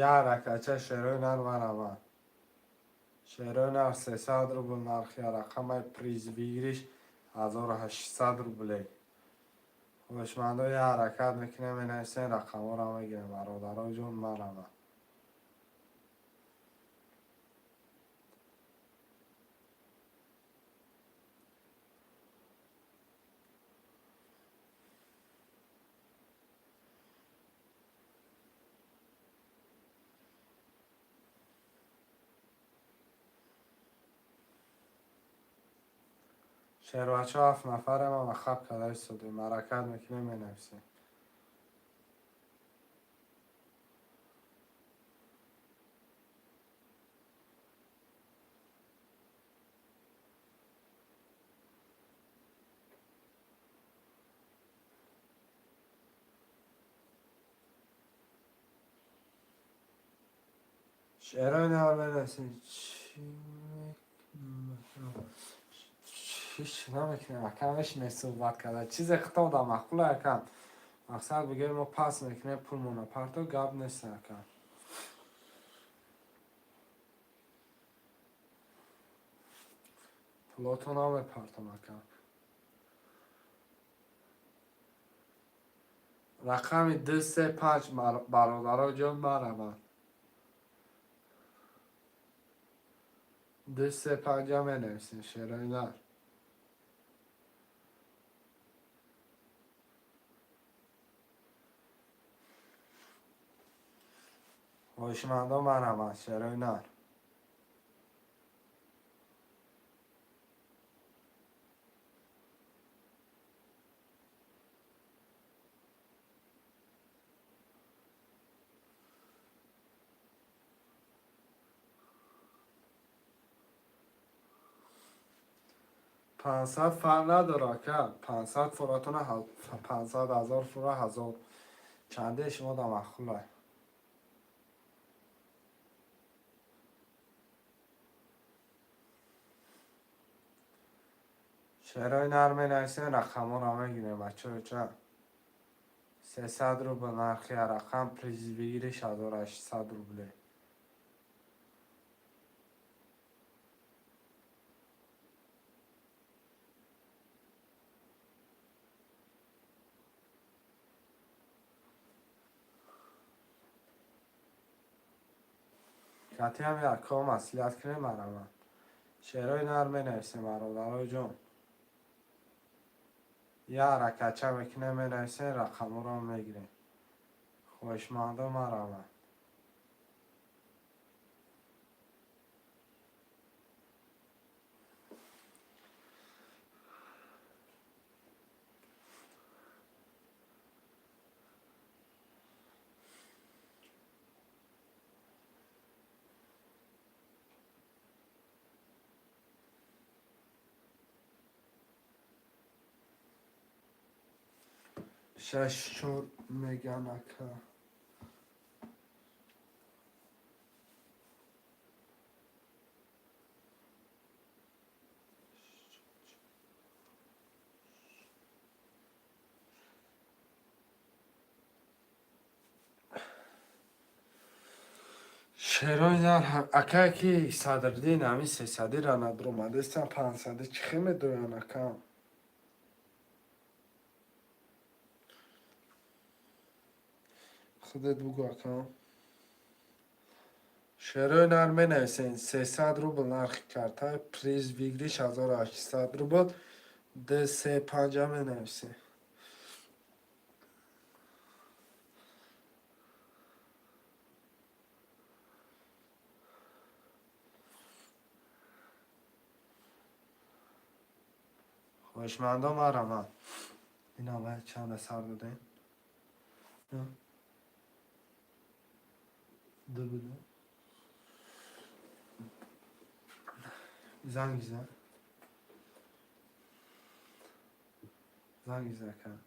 Я ҳаракатча, шерои нар, марҳамат. Шерои нар 300 рубл нархи рақамай, приз выигрыш 1800 рублей. Хоҳишмандо, я ҳаракат мекунем, менависем, рақамҳоро мегирем, бародарои ҷон, марҳамат. Шербачо ҳафт нафарем, ама хаб карда истодем. Ҳаракат мекунем, менависем. Шерои нар менависем. Чӣ ҳеч намекунем, акам, мешинем суҳбат карда. Чизе хитоб дар маъқула, акам. Мақсад бигӯем, мо пас мекунем, пулмона парто, гап нест, акам. Пулото намепартом, акам. Рақами 2, 3, 5, бародаро ҷон, мараманд. 2, 3, 5 менависем, шерои нар. Хоҳишмандон, мараманд, шерои нар. 500 фарқ надора, ака. 500 фуратона, 500 ҳазор фура, ҳазор чанде шумо да маъқулай. Шерои нар менависем, рақамҳоро мегирем, бачаҳо. 300 рубл нархи рақам, приз выигрыш 1800 рублей. Катиам якҳо маслиҳат кунем, мараман. Шерои нар менависем, бародарои ҷон. Я ҳаракатча мекунем, менависем, рақамҳоро мегирем. Хоҳишмандо, мараман. 6, 4 меган, ака. Шерои нар, акае ки Садриддин, ҳамин сесадира надромадестан, панҷсади чӣ хел медоян, ака? Худет бугӯ, ака. Шерои нар менависен, 300 рубл нархи карта, приз выигрыш 1800 рубл, 2, 3, 5 менависен. Хоҳишмандо, мараман. Инам чанда сар додем? Ду буду. Занг зан. Занг зан, ака.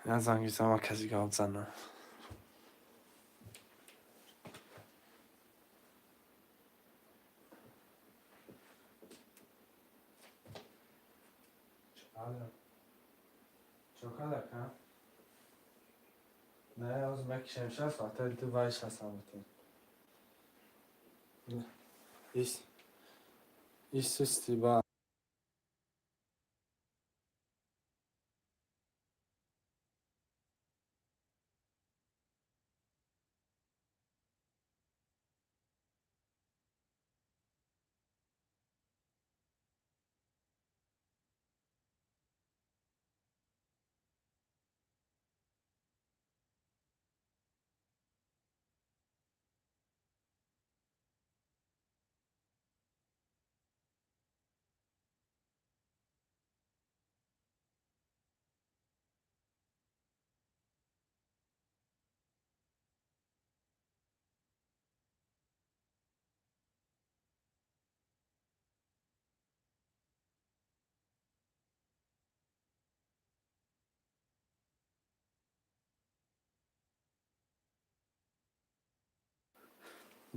Я занг мезанам, касе гап зана. Чокар, ака? Не, ҳозир мекишем, 6 соата ду вайш ҳастам бутин. Ис ис сусти ба.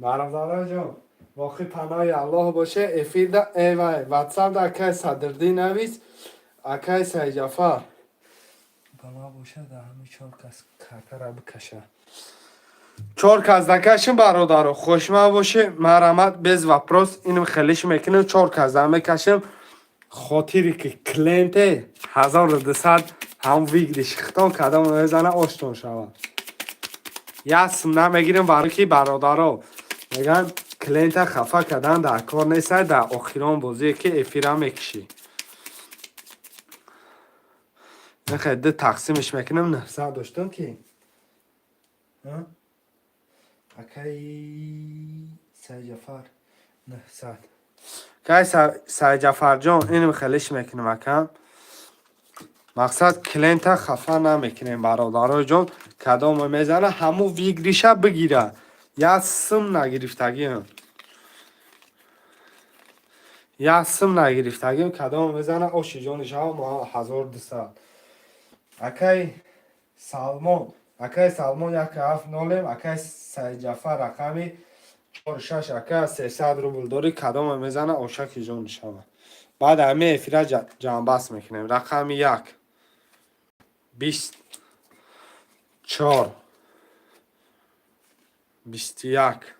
Бародароҷон, боқӣ паноҳи Аллоҳ боше. Эфирда эвай ватсапда акай Садриддин навис, акай Сайҷафар ба ман боша, дар ҳами чор кас картара бикаша. Чор кас дакашим, бародаро, хушма боше, марҳамат, без вопрос. Инм хелиш мекунем, чор кас да мекашем, хотире ки клиенте 1200 ҳам выигрыш хитон кадом мезана, оштон шавад. Ясм намегирем, барои ки, бародаро, меган, клиента хафа кардан дар кор нестай. Дар охирон бозие ки эфира мекишӣ, нахе ду тақсимиш мекунем. 900 доштам ки акаи Сайҷафар 900. Кай Сайҷафарҷон, инм хелиш мекунем, акам. Мақсад, клиента хафа намекунем, бародароҷон. Кадоме мезана, ҳамун выигрыш а бигира. Як сум нагирифтагиам, як сум нагирифтагиам. Кадоме мезана, оши ҷони шава. Мо 1200. Акай Салмон, акай Салмон, як ҳафт нолем. Акай Сайҷафар, рақами чор шаш, ака, 300 рубл дорӣ. Кадоме мезана, ошаки ҷони шава. Баъд ҳами эфира ҷамъбаст мекунем. Рақами як, 24, 21,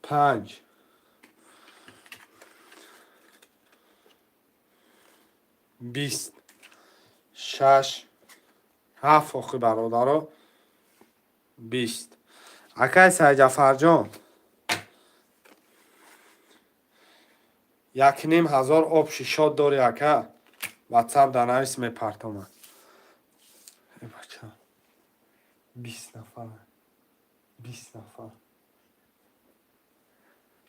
5, 20, 6, 7. Охи, бародаро, 20. Акай Сайҷафарҷон, 1500 общий счёт дорӣ, ака. Ватсап дар навис, мепартомад. Бача, 20 нафар, 20 нафар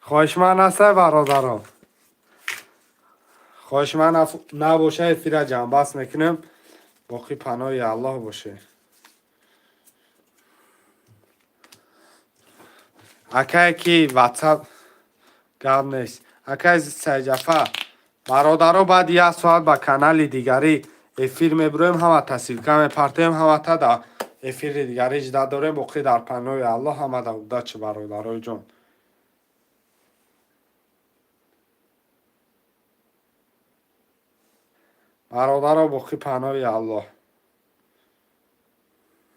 хоҳишманд ҳастай, бародаро. Хоҳишманд набоша, эфира ҷамъбаст мекунем. Боқӣ паноҳи Аллоҳ боше. Акае ки ватсап, гап нест, акаи Сайҷафар. Бародаро, баъди як соат ба канали дигарӣ эфир мебироем. Ҳамата ссылка мепартоем, ҳамата дар эфири дигарӣ ждать дорем. Боқӣ дар паноҳи Аллоҳ, ҳамада удачи, бародарои ҷон. Бародаро, боқӣ паноҳи Аллоҳ.